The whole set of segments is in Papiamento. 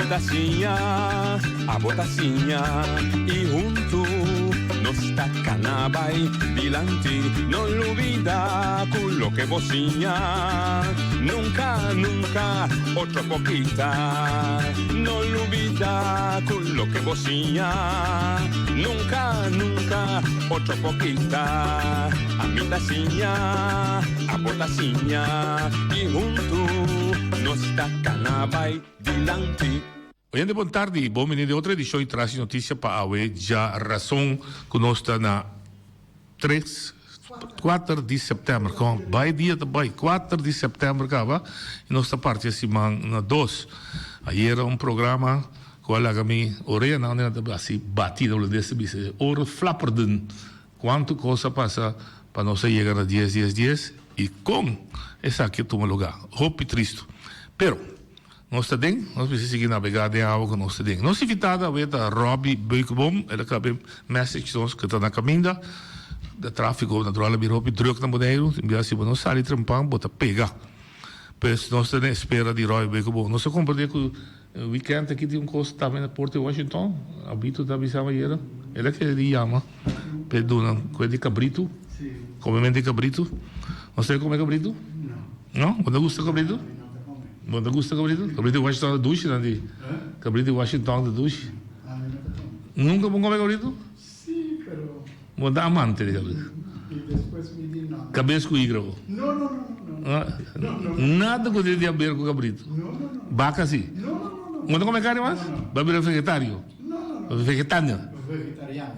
Ami ta siña, abo ta siña y hunto nos ta cana bay dilanti. No lubida cu loke bo siña nunca, nunca otro por kita. No lubida cu loke bo siña nunca, nunca otro por kita. Ami ta siña, abo ta siña y hunto nos ta cana bay dilanti. Oyente bon tardi, bon bini den otro edicion di Tras di Noticia pa awe dja razon cu nos ta na tres, cuater di september, con bay dia ta bay, cuater di september caba y nos ta parti e siman na dos. Ayera un programa cu a laga mi oreanan den ta haci bati, na holandes ta bisa e oren flapperden. Cuanto cos a pasa pa nos a yega na dies dies dies y con esaki a tuma lugar. Hopi tristo. Pero, nos ta den, nos mester sigui nabega den awa cu nos ta den. Nos invitado awe ta Robby Beukeboom, el a caba message nos cu ta na caminda. De trafico natural a bira hopi druk na Boneiru, tin bia si bo no sali trempan bo ta pega. Pues nos ta na espera di Robby Beukeboom. Nos a comprende cu Weekend aki tin un kos tambe na Port di Washington. Abito ta bisa mi ayera. El a kere di yama p'e duna kue di kabritu. Komementu di kabritu. Bo sa kome kabritu? No. Bo ta gusta kabritu? Bo ta gusta kabritu? Kabritu di Washington ta dushi nan di. Kabritu di Washington ta dushi. Nunka bo kome kabritu? Bo ta amante di kabes. Kabes ku igra bo. Nada ku tin di haber ku kabritu. Baka si. Bo ta kome karni mas? Bo a bira vegetario? Vegetano.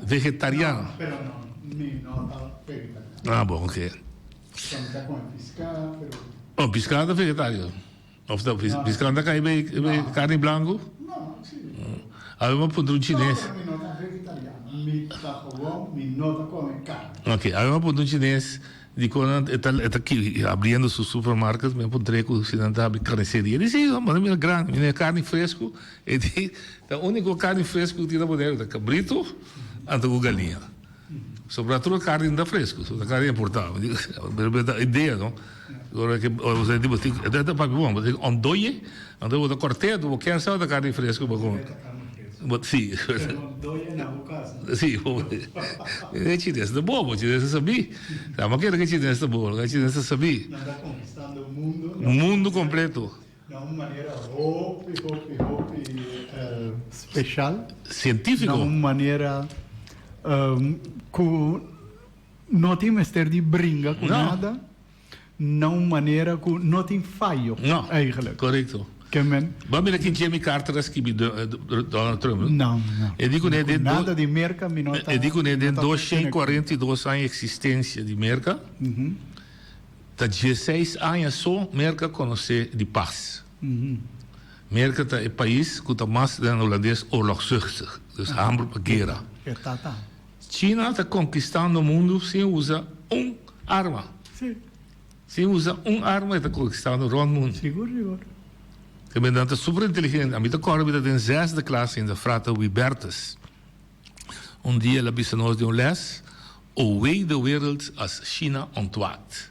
Vegetariano. Ah bon, oke. Oh, piska ta vegetario. Of ta pisca ta cay bay carni blanco? No, si. Awe mi a puntra un chines. No, pero mi no ta vegetariano. Mi ta gewoon, mi no ta come carni. Ok, awe mi a puntra un chines dicon nan e ta e ta abriendo su supermarket, mi a puntr'e cu si nan ta habri carniceria. E di si, mi a mira grandi, mi mira carni fresco, e di ta unico carni fresco cu tin na Boneiru ta cabrito anto cu galiña. Sobra tur e carni no ta fresco, ta carni importá. Pero ta idea no. Ora ke ora bo sa di bo tin e ta papia bon, bo tin ondoye, anto bo ta cort'é, anto bo ken sa ta carni fresco bo come. Bo si. Ondoye na bo cas. Si. E chines ta bobo, chines ta sabí. Amo kere ke chines ta bobo, chines ta sabí. Nan ta conquistando mundo. Mundo completo. Na un manera hopi, hopi, hopi special. Cientifico. Na un manera cu no tin mester di bringa cu nada. Na un manera cu no tin fayo, eigenlijk. No, corecto. Ke men. Bo a mira kin Jimmy Carter a skibi Donald Trump? No, no. E di cune den. Nada di Merca mi no ta. E di cune den 242 aña existencia di Merca. Ta dieseis aña so Merka konosé di pas. Merka ta e pais ku ta mas den hulandes oorlogzuchtig, dus hamber pa guera. China ta konkistando mundu sin usa un arma. Sin usa un arma e ta konkistando rònt mundu. Te nan ta super inteligente. Ami ta kòrda mi ta den zesde klas ainda, frater Wibertus. Un dia el a bisa nos den un les, Owee de wereld as China ontwaakt.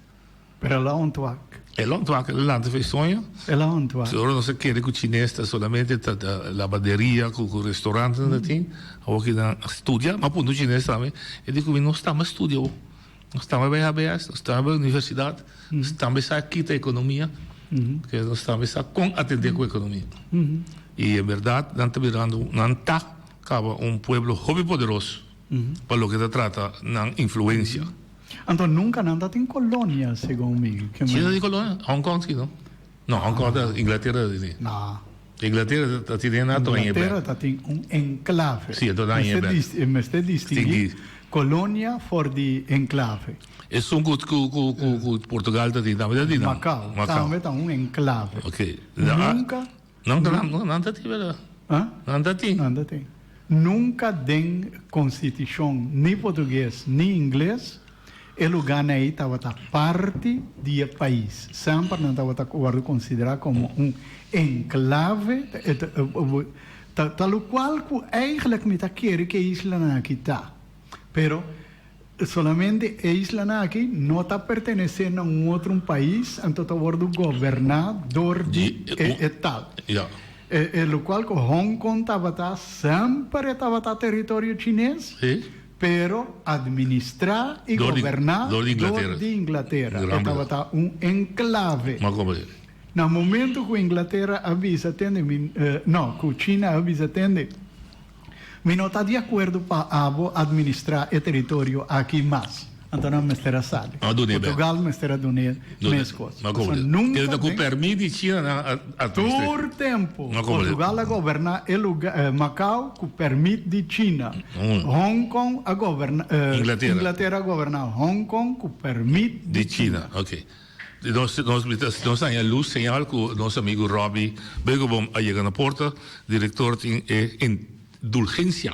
Pero el a ontwaak. El a ontwaak, el a lanta for e soño. El a ontwaak. Ora nos a kere ku chines ta solamente ta labanderia ku restaurantnan ta tin, awor ki nan a studia, m'a puntra un chines tambe, e di ku mi nos tambe a studia bo, nos tambe bai HBS, nos tambe bai universidat, nos tambe sa kita ekonomia, ke nos tambe sa kon atende ku ekonomia. I en bèrdat nan ta birando, nan ta Caba un pueblo hopi poderoso pa loke ta trata nan influencia. Anto nunca nan ta tin colonia segun mi. Si ta tin colonia? Hong Kong si no? No Hong Kong ta Inglaterra ta tin. No. Inglaterra ta tin na to aña bek. Inglaterra ta tin un enclave. Si enton aña bek. Mester distingui colonia for di enclave. Esun cu cu Portugal ta tin tambe ta tin nan. Macao tambe ta un enclave. Ok. Nunca. Nan ta nan ta tin verdad? Ah? Nan ta tin. Nan ta tin. Nunca den constitucion ni portugues ni ingles e lugarnan ei tabata parti di e pais. Semper nan tabata wordo considera como un enclave, ta locual cu eigenlijk mi ta kere cu e islanan aki ta. Pero Solamente e islanan aki no ta pertenesé na un otro un pais, anto ta wordu goberná dor di e tal. E lokual ku Hong Kong tabata semper e tabata teritorio chines, pero administrá i goberná dor di Inglatera. E tabata un enklave. Na momento ku Inglatera a bisa tende mi, no, ku China a bisa tende, Mi no ta di akuerdo pa abo administrá e teritorio aki mas. Anto nan mester a sali. Portugal mester a dun'é meskos. Pasobra nunka den tur tempu Portugal a goberná e luga, Macau ku pèrmit di China. Hong Kong a goberná, Inglatera a goberná Hong Kong ku pèrmit di China. Nos nos haña luz señal cu nos amigo Robby Beukeboom a yega na porta. Director tin e indulgencia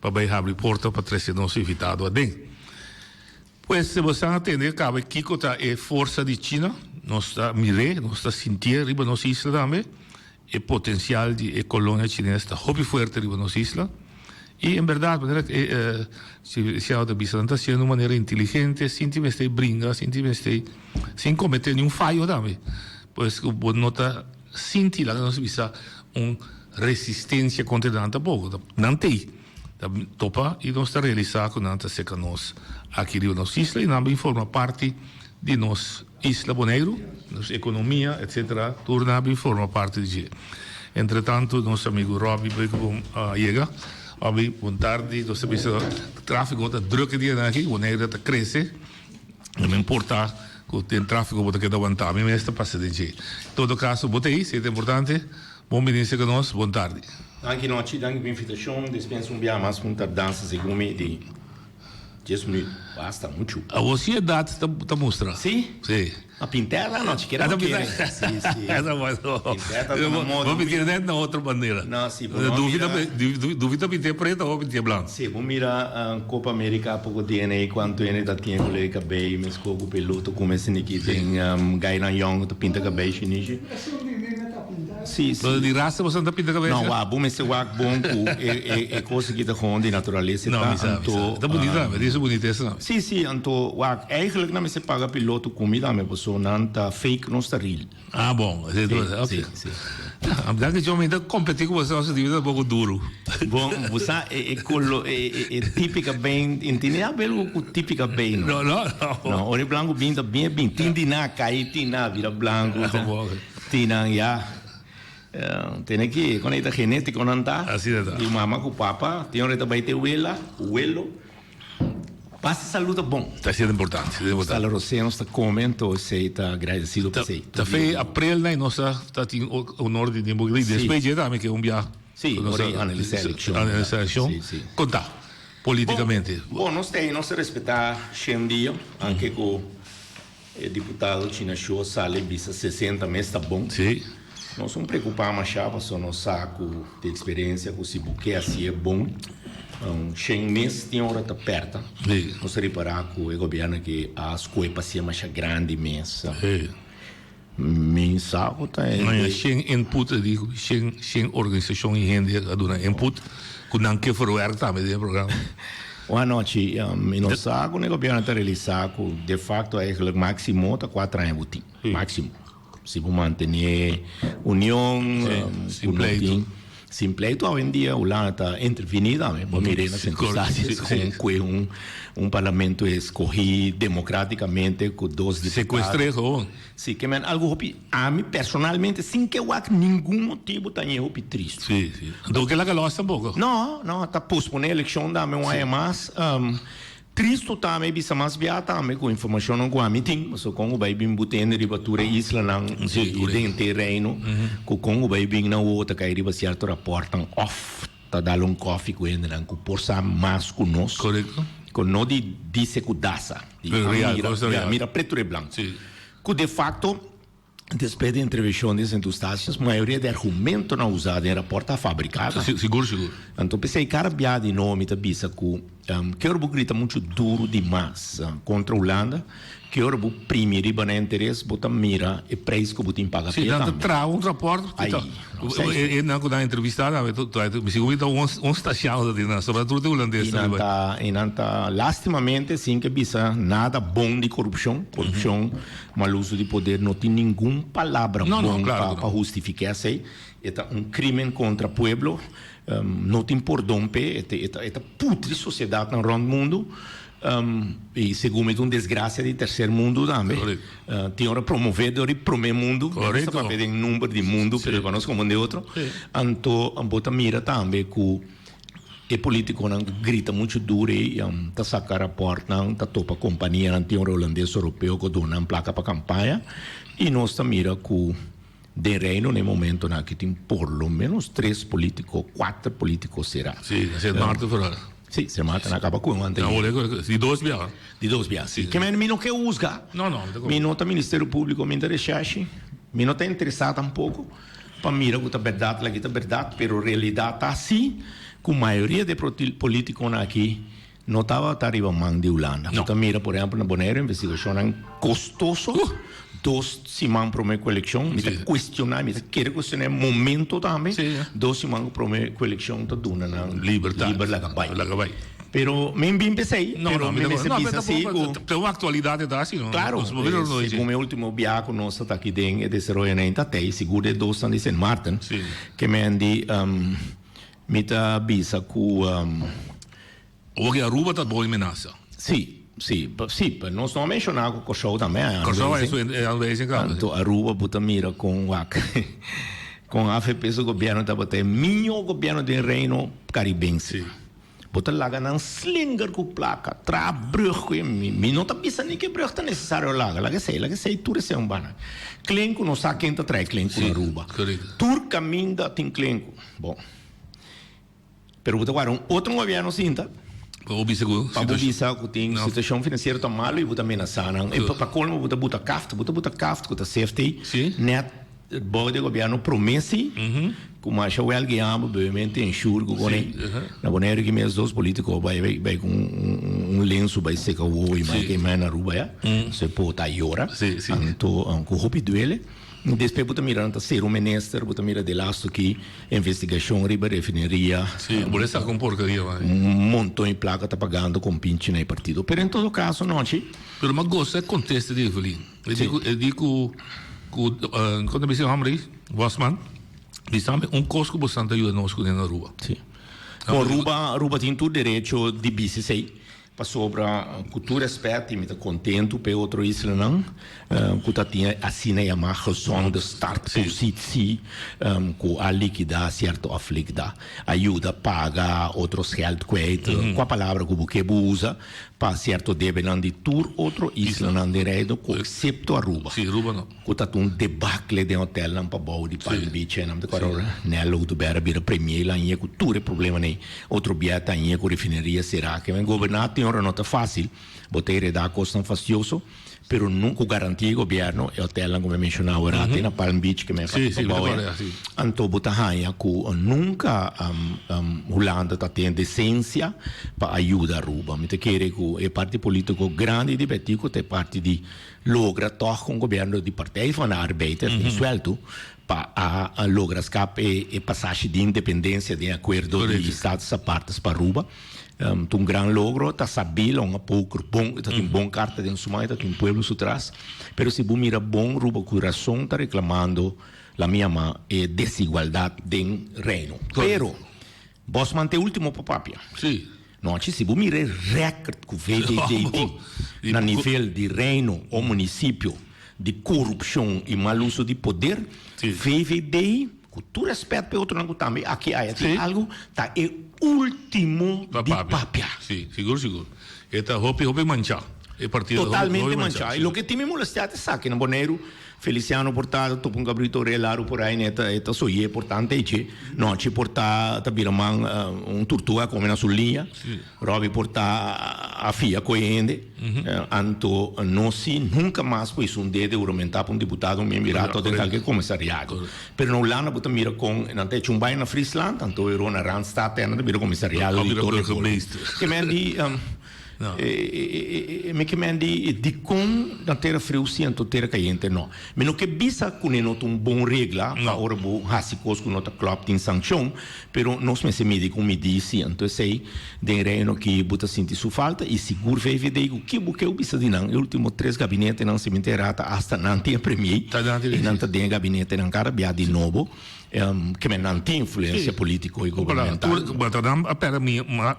pa bay habri porta pa trece nos invitado aden. Pues si bosan a tende caba kico ta e forsa di China, nos ta mir'é, nos ta sintié riba nos isla tambe. E potencial di e colonia chines ta hopi fuerte riba nos isla y en berdad manera e Xiao ta bisa nan ta haciendo un manera inteligente sin tin mester bringa sin tin mester sin comete niun fayo tambe pues cu bo no ta sinti laga nos bisa un resistencia contra nan tampoco nan tey ta topa y nos ta realisa cu nan ta acerca nos aki riba nos isla y nan bin forma parti di nos Isla Boneiru, nos ekonomia etcetera tur nan a bin forma parti di dje. Entretanto nos amigu Robby Beukeboom a yega. Robby, bon tardi. Nos ta bisa trafiko ta druk e dianan aki, Boneiru ta krese. No me importa ku den trafiko bo ta keda wanta, mi mes ta pasa den dje. Todo kaso bo ta ei, si e ta importante. Bon bini serka nos, bon tardi. Danki Nochi, danki pa invitashon. Despensa un biaha mas ku un tardansa segun mi di. Dies minuut, basta, muchu. Awor si edad ta mustra. Si? Si. Ma pintera no, si kere bo kere. Si, si. Esa bueno. Pintera ta na moda. Bo pintia net na otro manera. No, si, bo no mira. Dufi ta pintia preto, bo pintia blanco. Si, bo mira Copa America poko DNA cuanto hende ta tin e color di cabey, mesco cu peluto cume esaki den gainan yong ta pinta cabey shinishi. Si, si. Di rasta boso ta pinta cabeza? No, wak, bo mester wak bon cu e, e, e cos aki ta gewoon di naturalesa No, mi sa, mi sa. Ta bunita tambe, di su bunitesa tambe. Si, si, anto, wak, eigenlijk nan mester paga piloto cumi tambe, paso nan ta fake, nos ta real. Ah, bon. Si, ok. si, si. Danki John, mi ta competi cu boso, nos di ta poco duro. Bon, bo sa e, e colo, e, e, e tipica ben, intende abel cu tipica ben, no? No, no, no. No, ora e blanco bin ta bien bin, tin di na cai, tin na bira blanco. Ah, bon. Tin nan ya tene ki kon e ta genetico nan ta. Asina ta. Di mama ku papa, tin ora e ta bai te wela, welo. Basta salud ta bon. Ta asina importante, asina importante. Sala Rosé nos ta come anto esey ta agradecido pa esey. Ta fe april na nos ta ta tin honor di tin bo despues dje tambe ke un bia. Si, ora e analisa eleccion. Analisa eleccion. Si, si. Kon ta politicamente? Bon, nos ta nos ta respeta shen dia, anke ku E diputado China Shuo sali bisa 60 mes ta bon. Sí. Nos un preocupa masha paso nos sa cu di experiencia cu si bo ke hacié bon, un shen mes tin ora ta perta. Sí. Nos a ripara cu e gobierno aki a scohe pa hacié masha grandi mes. Sí. Mi sa cu ta e. No, shen input, e di shen, shen organisacion y hende a duna input cu nan ke verwerk tambe den e programa. Un anochi, mi no sa cu e gobierno ta realisa cu de facto eigenlijk maximo ta cuatro aña bo tin, maximo. Si bo mantene union, sin pleito. Sin pleito awendia Hulanda ta intervini tambe, bo mira na circunstancias con cu un un parlamento escogi democraticamente cu dos diputados. Secuestre gewoon. Si, ke men algo hopi, ami personalmente sin ke wak ningun motibo ta ñe hopi tristo. Si, si. Anto ke laga los tampoco. No, no, ta pospone eleccion tambe un aña mas. Tristo tambe bisa mas bia tambe cu informacionnan cu ami tin, pasobra con cu bay bin butende riba tur e islanan y den henter Reino, cu con cu bay bin nan wowo ta cay riba cierto raportnan of ta dal un koffie cu hendenan cu por sa mas cu nos, cu no di dice cu dasa, di a mira preto riba blanco, cu de facto. Despues di entrevishon di Sint Eustatius, mayoria di argumentonan usá den e rapòrt ta fabriká. Sigur, sigur. Anto p'esei kada bia di no mi ta bisa ku. Ke ora bo grita muchu duru dimas kontra Hulanda, ke ora bo primi riba nan interes, bo ta mira e preis ku bo tin paga p'e tambe. Si, nan ta traha un rapòrt, Ai, no sa esei. E nan ku nan entrevistá tambe, mi sigur mi ta un stasiano ta tin nan, sobra tur ta hulandes I nan ta, i nan ta lastimamente sin ke bisa nada bon di korupshon, korupshon, mal uso di poder, no tin ningun palabra bon pa hustifiká esei. E ta un krimen kontra pueblo. No tin pordon p'e, e ta e ta putri sosiedatnan rònt mundu i segun mi ta un desgrasia di terser mundu tambe. Tin ora promové dor di promé mundu, mi no sa papia den number di mundu pero pa nos komprendé otro. Anto bo ta mira tambe ku e politikonan ku grita muchu duru ei ta saka rapòrtnan, ta topa kompanianan, tin ora hulandes, oropeo ku duna nan plaka pa kampaña i nos ta mira ku Den Reino na e momentonan aki tin por lo menos tres politico, cuater politico sera. Sí, na Sint Maarten vooral. Sí, Sint Maarten a caba cu un anterior. Na Hulanda, di dos biaha. Di dos biaha, sí. Ke men mi no ke huzga. No, no, mi ta Mi no ta Ministerio Publico, mi ta Recherche. Mi no ta interesa tampoco pa mira cu ta berdad, laki ta berdad, pero realidad ta si cu mayoria di e politiconan aki No tabata riba man di Hulanda. Bo ta mira por ehempel na Bonaire investigacionnan costoso, dos siman prome cu eleccion, mi ta cuestiona, mi ta kere cuestiona e momento tambe, dos siman prome cu eleccion ta duna nan Libertad. liber laga bay. Pero mi bin p'esey, pero mi mester bisa si cu. Ta un actualidad e ta asi, no? Claro, segun e ultimo biaha cu nos ta aki den e desaroyonan ta tey, sigur de dosnan di Sint Maarten, ke men di mi ta bisa cu. Awor Aruba ta bou e menasa. Sí, sí, sí, pero nos no a menshoná ku Kòrsou tambe a Kòrsou a su aanwijzing kaba. Anto Aruba bo ta mira kon wak kon avp su gobièrnu tabata e mihó gobièrnu den Reino Karibense. Sí. Bo ta laga nan slinger ku plaka, traha brùg ku e mi no ta bisa ni ku e brùg ta nesesario laga, laga esei, laga esei tur esei un banda. Klenku no sa ken ta trae klenku na Aruba. Sí, Tur kaminda tin klenku. Bon. Pero bo ta wara un otro gobierno sinta. Pa bo bisa ku. Pa bo bisa ku tin situacion financiero ta malo y bo ta menasa nan. Y pa colmo bo ta buta kaft, bo ta buta kaft ku ta safety net bou di gobierno prome si ku masha wel guia bo bebemente ensure ku kone. Na Boneiru ki mes dos politico bai bai ku un lensu bai seka wowo y mai ke mai na Aruba ya. So e por ta yora. Anto ku hopi duele. Despues bo ta mira nan ta ser un minister, bo ta mira de lasto ki investigacion riba refineria. Sí, bo le saca un porkeria man. Un monton di placa ta pagando con pinchi na e partido. Pero en todo caso nochi. Pero mi a gosta e contesta di Evelyn. E di cu, e di cu, cu, con ta bisa e homber ei? Bosman. Bisa mi un cos cu bosan ta yuda nos cu den Aruba. Sí. Bon, Aruba, Aruba tin tur derecho di bisa esey. Pasobra ku tur respet i mi ta kontentu p'e otro islanan ku ta tin e asina yamá gezonde startpositie ku a likidá sierto òf likidá a yuda paga otro gèld kwijt, kua palabra ku bo ke bo usa pa sierto debenan di tur otro islanan den Reino ku eksepto Aruba. Ku ta un debakle den hotelnan pabou di Palm Beach en mi ta kòrda ora Nel Oduber a bira premier la aña ku tur e problemanan ei. Otro bia ta aña ku refineria será. Ke men goberná tin ora no ta fásil, bo ta heredá kosnan fastioso, pero no ku garantia di gobièrnu e hotelnan ku mi a menshoná awor te na Palm Beach ke men a parti pabou ya. Anto bo ta haña ku nunka Hulanda ta tin desensia pa a yuda Aruba. Mi ta kere ku e parti polítiko grandi di Betico ta e parti di Logra tòg ku un gobièrnu di Partij van de Arbeid a tin suèltu pa a logra skap e pasashi di independensia den akuerdo di Status Apartes pa Aruba. Ta un gran logro, ta sabí lo un poker bon, ta tin bon karta den su man, ta tin pueblo su tras. Pero si bo mira bon Aruba ku rason ta reklamando la mi yama e desigualdat den Reino. Pero Bosman ta e ultimo pa papia. Nochi si bo mira e record cu VVD tin na nivel di reino o municipio di corupcion y mal uso di poder, VVD, cu tur respet pa e otronan cu tambe aki aya tin algo, ta e ultimo di papia. Si, sigur sigur. E ta hopi hopi mancha. E partido ta hopi Totalmente mancha. mancha. Y loke tin mi molestia ta esaki na Boneiru. Feliciano por ta topa un cabrito re laru por ai ne e ta soye por tanta eche nochi por ta ta bira man un turtuga come na su liña Robbie por ta. A fia cu e hende, anto no si nunca mas por hizo un dede huramentá pa un diputado, un miembirato den calke comisariado. Pero na Hulanda bo ta mira con nan ta hecho un bai na Friesland, anto e na Randstad nan ta bira comisariado di tur e pueblo. Ke men di, mi ke men di, dicon na tera friu si anto tera cayente no? Mi no ke bisa cu ne no ta un bon regla pa ora bo haci cos cu no ta klop tin sancion, Pero nos mester midi ku midí si anto esei den Reino aki bo ta sinti su falta i sigur VVD ku ki bo ke bisa di nan e ultimo tres gabinetenan si mi ta erá ta hasta nan tin e premier i nan ta den e gabinetenan kada bia di nobo ke men nan tin influensia politiko i gubernamental. Bo ta nan a pèrdè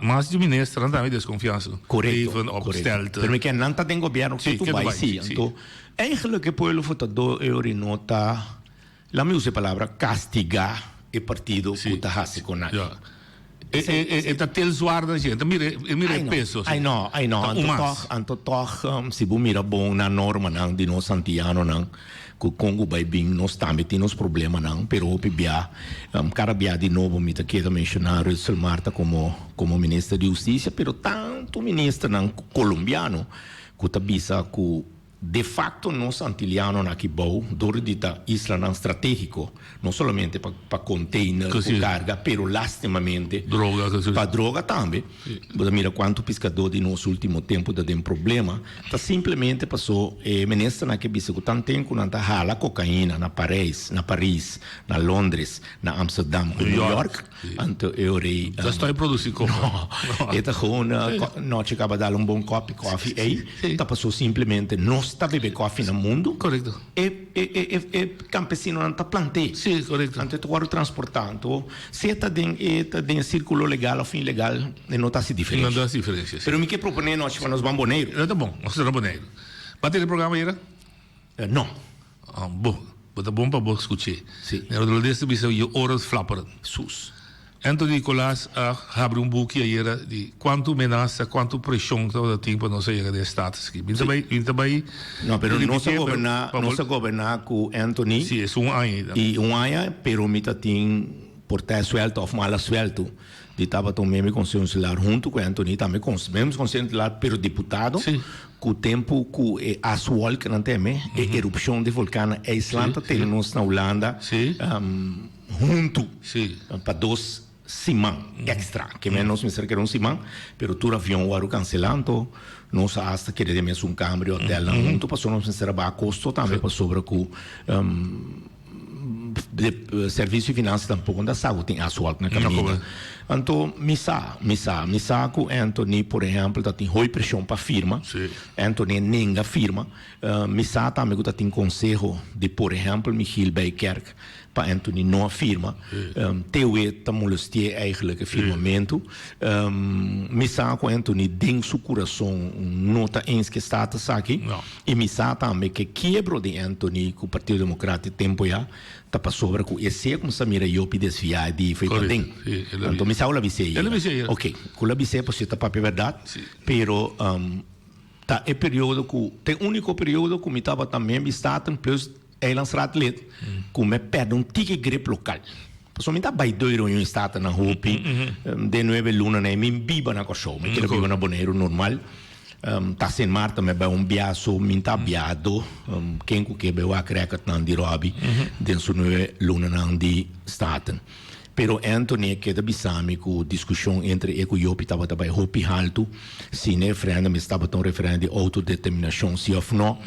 mas di ministernan tambe deskonfiansa. Korekto korekto pero mi ke nan ta den gobierno ke tu bai si anto eigenlik e pueblo votadó e ora no ta. Laat mi usa e palabra kastigá e partido ku ta hasi kon aki. Ja. E, e, e, e ta tel zwaar dan e ta mira, e mira e peso. Ai no, ai no. Ta Anto un mas. tòg, anto tòg si bo mira bon na normanan di nos antianonan ku kon ku bai bin nos tambe tin nos problemanan, pero hopi bia kada bia di nobo mi ta keda menshoná Rutsel Martha komo komo minister di hustisia, pero tantu ministernan kolombiano ku ta bisa ku De facto nos Antilianonan aki bou dor di ta islanan strategico, no solamente pa pa container cu carga, pero lastimamente pa droga tambe. Bo ta mira cuanto piscador di nos ultimo tempo ta den problema, ta simplemente paso e ministernan ke bisa cu tanten cu nan ta hala cocaina na Parijs, na Paris, na Londres, na Amsterdam cu New York, Anto e ora ei. Ta stoi produci koffie. No, e ta gewoon nochi kaba dal un bon kopi koffie ei. Ta paso simplemente nos ta bebe koffie na mundu. Korekto. E e e e kampesinonan ta plant'é. Si, korekto. Anto e ta wòrdu transportá. Anto si e ta den e ta den e sirkulo legal òf ilegal e no ta hasi diferensha. No ta hasi diferensha, si. Pero mi ke proponé nochi pa nos ban Boneiru. No ta bon, nos ta na Boneiru. Bo a tene programa ayera? No. Ah, bo. Bo ta bon pa bo skuch'é. Sí. Den Rodoldes ta bisa je oren flapperen. Sus. Anthony Nicolaas a habri un buki ayera di kuantu menasa, kuantu preshon tabata tin pa nos a yega den e status aki. Mi ta bai, mi ta bai No, pero nos a ripitié, pero goberná, pa bo. nos a goberná ku Anthony. Sí, es un aña ei. I un aña, pero mi ta tin por ta e suelto òf mala suelto di tabata un miembro di Conseho Insular huntu ku Anthony tambe miembro di Conseho Insular pero diputado. Sí. Ku tempu ku e aswolk nan teme, e erupshon di volkan na IJsland ta tene nos na Hulanda huntu pa dos siman èkstra. Ke men nos mester keda un siman, pero tur avion wòrdu kanselá, anto nos a asta keda den mesun kamer di hotèlnan huntu pasobra nos mester a baha kosto tambe pasobra ku Servicio di Finansa tampoco no ta sa cu tin aswalk na caminda. Anto mi sa, mi sa, mi sa cu Anthony por ehempel ta tin hoy presion pa firma. Anthony nenga firma. Mi sa tambe cu ta tin conseho di por ehempel Michiel Bijkerk pa Anthony no a firma. Tewe ta molestie eigenlijk e firmamento. Mi sa cu Anthony den su curason no ta eens cu e status aki. I mi sa tambe ke kiebro di Anthony ku Partido Demokrat e tempu ya ta pasobra ku e sea kumsa mira Jopi desviá di foi paden. Anto mi sa ku lo a bis'é ayera. Ok, ku lo a bis'é pasobra ta papia bèrdat, pero ta e periodo ku ta e úniko periodo ku mi tabata miembro di Staten plus Eilandsraadlid ku mi a pèrdè un tiki grip lokal. Pasobra mi ta bai doi reunion di Statennan hopi den nuebe lunanan ei mi biba na Kòrsou, mi keda biba na Boneiru normal. Ta Sint Maarten mi a bai un bia so mi ta biado ken ku ke bai wak rèkòrtnan di Robby den su nuebe lunanan di Staten. Pero Anthony a keda bisa mi ku diskushon entre e ku Jopi tabata bai hopi haltu si n'e referèndum es tabata un referèndum di outodeterminashon si òf no.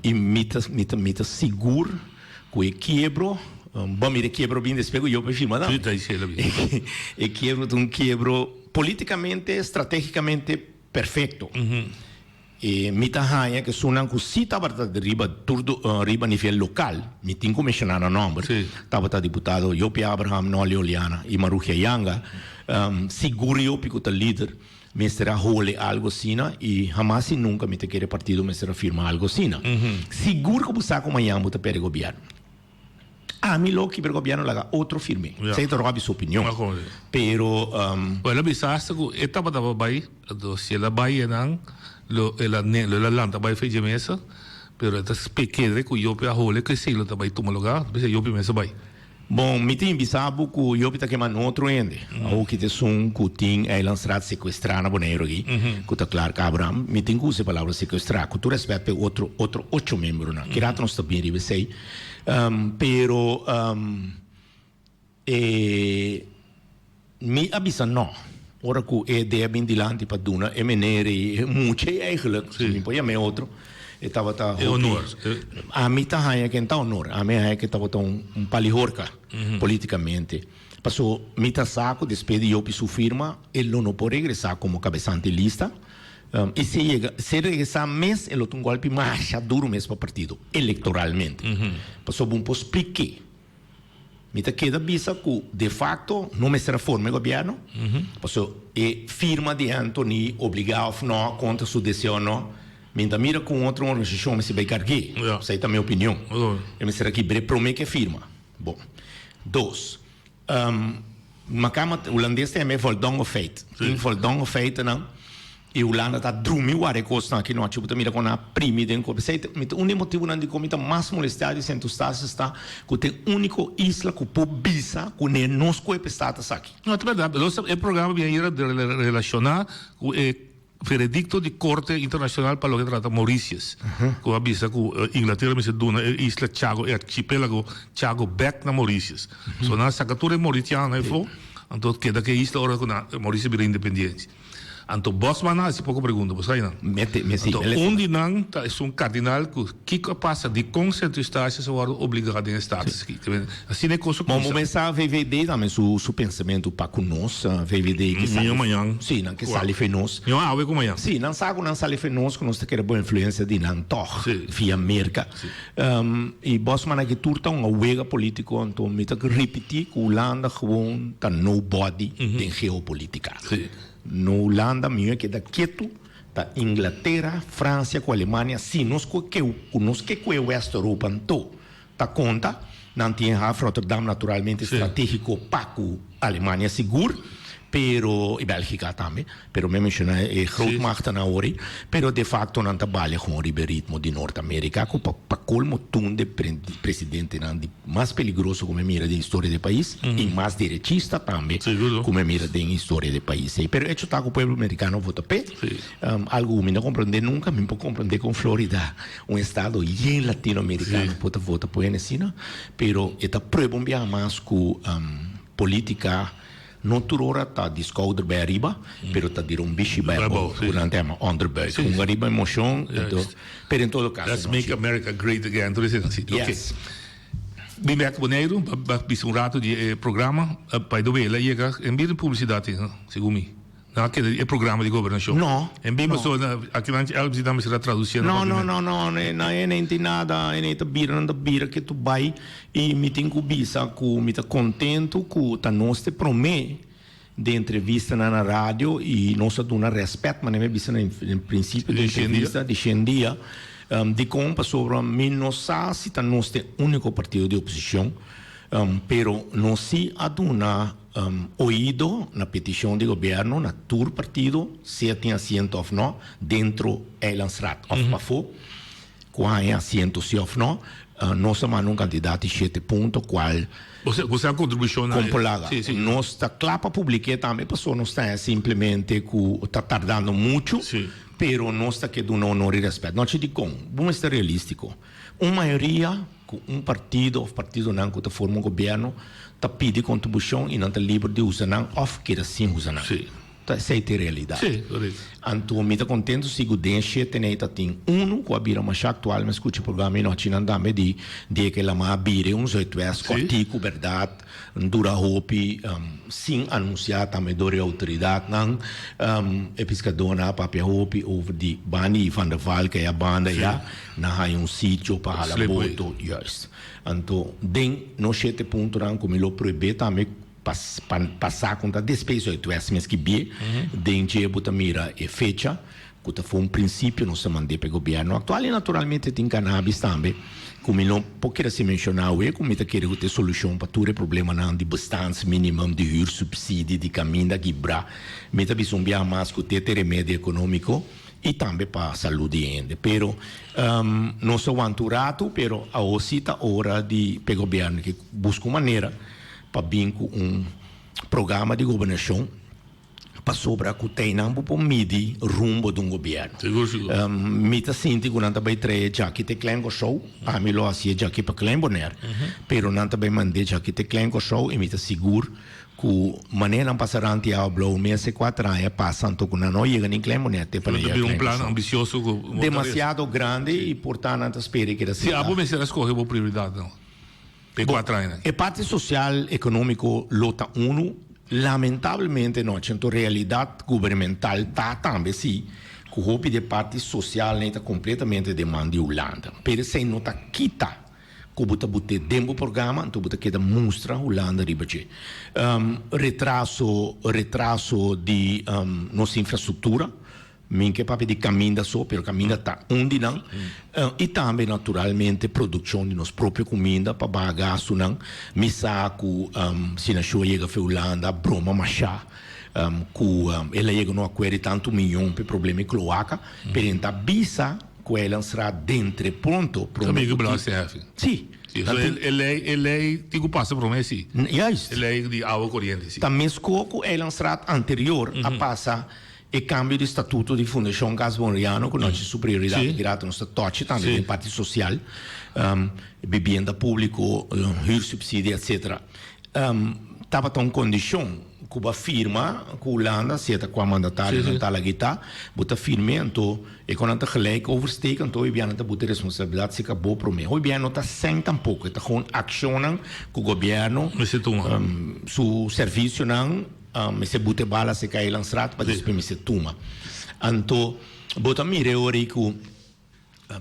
I mi ta mi ta mi ta sigur ku e kiebro, bon mira e kiebro bin despues ku Jopi a firma tambe. E kiebro ta un kiebro politikamente, stratégikamente perfecto. E mi ta haña ku esunnan ku si tabata riba tur riba nivel lokal, mi tin ku menshoná nan nòmber, tabata diputado Jopie Abraham, Nolly Oleana i Marugia Janga, sigur Jopie ku ta lider mester a hole algu asina i hamas i nunka mi ta kere partido mester a firma algu asina. Sigur ku bo sa ku mañan bo ta perde gobièrnu. Ami lo kibra gobierno laga otro firme. Esei ta Robby su opinion. Pero. Bo el a bisa hasta cu e tabata pa bay, anto si el a bay enan lo el a lo el a lanta bay fe dje mesa, pero e ta spekere cu Jopi a hole cu esey lo ta bay tuma lugar, bisa Jopi mester bay. Bon, mi tin bisa bo ku yopi ta kema no otro hende. Awoki ta esun ku tin Eilandsraad sekuestrá na Boneiru aki, ku ta Clark Abraham. Mi tin ku usa e palabra sekuestrá, ku tur rèspèt pa e otro otro ocho miembronan. Ki rato nos ta bin riba esei. Pero e Mi a bisa no. Ora ku e idea bin dilanti pa duna e meneer ei, e mucha ei eigenlijk, si mi por yama e otro, e tabata E honor. Ami ta haña ke no ta honor. Ami a haña ke tabata un un palihorka politikamente. Paso mi ta sa ku despues di Jopie su firma e lo no por regresá komo kabesante lista. I si e yega, si e regresá mes e lo ta un gòlpi masha duru mes pa partido elektoralmente. Pasobra bo no por splik'é. Mi ta keda bisa ku de facto no mester a forma e gobièrnu, pasobra e firma di Anthony obligá òf nò, kontra su deseo òf nò, mi ta mira ku un otro organisashon mester bai karg'é. Esei ta mi opinion. E mester a kibr'é promé ku e firma. Bon. Dos, Makamba hulandes ta yama e voldonge feit. Tin voldonge feitennan i Hulanda ta drumi wak e kosnan aki nochi. Bo ta mira kon nan a primi den kos. P'esei mi ta un di e motibunan dikon mi ta mas molestiá di Sint Eustatius ta ku ta e úniko isla ku por bisa ku ne nos ku e pestatus aki. No, ta bèrdat. Nos e programa bien ayera relashoná ku e Veredicto di Corte Internacional pa loke trata Mauritius, cu a bisa cu Inglaterra mester duna e isla Chago, e archipelago Chago bek na Mauritius. So nan a saca tur e Mauritianonan efo, anto keda cu e isla ora cu Mauritius bira independiente. Anto Bosman a haci poco pregunta, bo sa nan? Anto un di nan ta esun cardinal cu kico a pasa, dicon Sint Eustatius a wordo obliga den e status aki. Asina e cos a cuminsa. Bo mester VVD tambe su su pensamentu pa cu nos, VVD ke sali. Mijo mañan. Si, nan ke sali fe nos. Mijo awe cu mañan. Si, nan sa cu nan sali fe nos cu nos ta kere bo influencia di nan tog via Merca. Y Bosman aki tur ta un wega politico, anto mi ta ripiti cu Hulanda gewoon ta nobody den geopolitica. No Hulanda mijo e keda ketu. Ta Inglatera, Francia cu Alemania si nos cu cu nos ke cu e West Europa anto ta konta, nan tin e haf Rotterdam naturalmente strategico pa cu Alemania sigur, pero y Belgica tambe, pero mi a menciona e grootmachten awor ei, pero de facto nan ta bale gewoon riba e ritmo di Noord America cu pa pa colmo tun de presidentenan di mas peligroso cu mi a mira den historia di e pais y mas derechista tambe cu mi a mira den historia di e pais ei. Pero hecho ta cu pueblo mericano a vota p'e, algo cu mi no comprende nunca, mi por comprende con Florida Un estado yen latinoamericano por ta vota por hende asina, pero e ta prueba un biaha mas cu politica no tur ora ta di schouder bay ariba, pero ta di un bishi bay abou, cu nan ta yama onderbuik. Hunga riba emocion, anto, pero en todo caso Let's make America great again, tur esei asina. Ok. Bin bek Boneiru, pa bisa un rato di e programa, by the way, el a yega en bira publicidad, segun mi. Nan a keda di e programa di gobernashon. No. En bin paso aki nan elbzi nan mester a tradusi na No, no, no, no, nan e no tin nada, e ta bira, nan ta bira ke tu bai i mi tin ku bisa ku mi ta kontentu ku ta nos te prome den entrevistanan na radio i nos a duna rèspèt manera mi a bisa na prinsipio di entrevista di shen dia. Dikon? Pasobra mi no sa si ta nos te úniko partido di oposishon, pero nos si a duna Oido na peticion di gobierno na tur partido, sea tin asiento of no, dentro Eilandsraad of pafo, cu haña asiento si of no, nos a manda un cantidad di shete punto cual Bo sa contribucion na e. Compolaga. Nos ta cla pa publike tambe pasobra nos ta haña simplemente cu ta tardando mucho, pero nos ta ke duna honor y respet. Nochi dicon? Bo mester realistico. Un mayoria ku un partido òf partidonan ku ta forma un gobièrnu ta pidi kontribushon i nan ta liber di usa nan òf keda sin usa nan. Ta esei ta e realidat. Anto mi ta kontentu si ku den shete nei ta tin unu ku a bira masha aktual, mi a skucha programa i nochinan tambe di di ke lama a bira un Zuidwest kòrtiku bèrdat dura hopi sin anunsiá tambe dor e outoridatnan. E piskadónan a papia hopi over di banda di Van der Valk ei a banda ya. Nan haña un sitio pa hala boto, juist. Anto den nos shete puntonan ku mi lo prohibé tambe pa pa sa kon ta despues Zuidwest mes ki bie, den dje bo ta mira e fecha ku ta for un prinsipio nos ta mand'é pa e gobièrnu aktual i naturalmente tin kanabis tambe ku mi no por kere si menshoná awe ku mi ta kere ku ta e solushon pa tur e problemanan di bestaansminimum, di huursubsidie, di kaminda kibrá. Mi ta bisa un biaha mas ku te te remedio ekonómiko. I tambe pa salud di hende. Pero nos a wanta un ratu, pero awo si ta ora di p'e gobierno ki busca un manera pa bin cu un programa di gobernacion pasobra cu teinan bo por midi rumbo di un gobierno. Sigur, sigur. Mi ta sinti cu nan ta bay trae djaki te Klein Kòrsou, ami lo hacié djaki pa Klein Bonaire, pero nan ta bay mand'é djaki te Klein Kòrsou y mi ta sigur Ku manera nan pasa ranti awa blou mes e kuater aña pasa anto ku nan no yega ni Klein Bonaire te pa nan yega Klein Kòrsou. Demasiado grandi i por ta nan ta spera e keda Si abo mester a skohe bo prioridatnan pa e kuater añanan. E parti sosial ekonómiko lo ta unu, lamentablemente no anto realidat gubernamental ta tambe si ku hopi di e parti sosialnan ta kompletamente den man di Hulanda. Pero esei no ta kita ku bo ta bot'é den bo programa, anto bo ta keda mustra Hulanda riba dje. Retraso, retraso di nos infrastruktura, mi ke papia di kaminda so, pero kaminda ta un di nan, i tambe naturalmente produkshon di nos propio kuminda pa baha gastunan. Mi sa ku si nashon a yega fe Hulanda broma mashá ku el a yega na un akuerdo di tantu miyon pa e problema di kloaka, pero e ta bisa Ku e lansra dentre pronto prome ku ti. Si. Si, so e lei e lei tin ku pasa prome si. Juist. E lei di awa koriente si. Ta mesko ku Eilandsraad anterior a pasa e kambio di statuto di Fundashon Cas Boneriano ku nochi su prioridat di grato nos ta tochi tambe den parti sosial, bibienda públiko, huursubsidie etcetera. Tabata un kondishon ku bo a firma ku Hulanda, si e ta kua mandatarionan tal a gita, bo ta firm'é anto e kon nan ta gelijk oversteken, anto hoy bianan ta buta e responsabilidat serka bo promé. Hoy bianan no ta sèn tampoko, e ta gewoon akshonnan ku gobièrnu Mester tuma. su servisionan mester buta e bala serka Eilandsraad pa despues mester tuma. Anto bo ta mira e ora ei ku.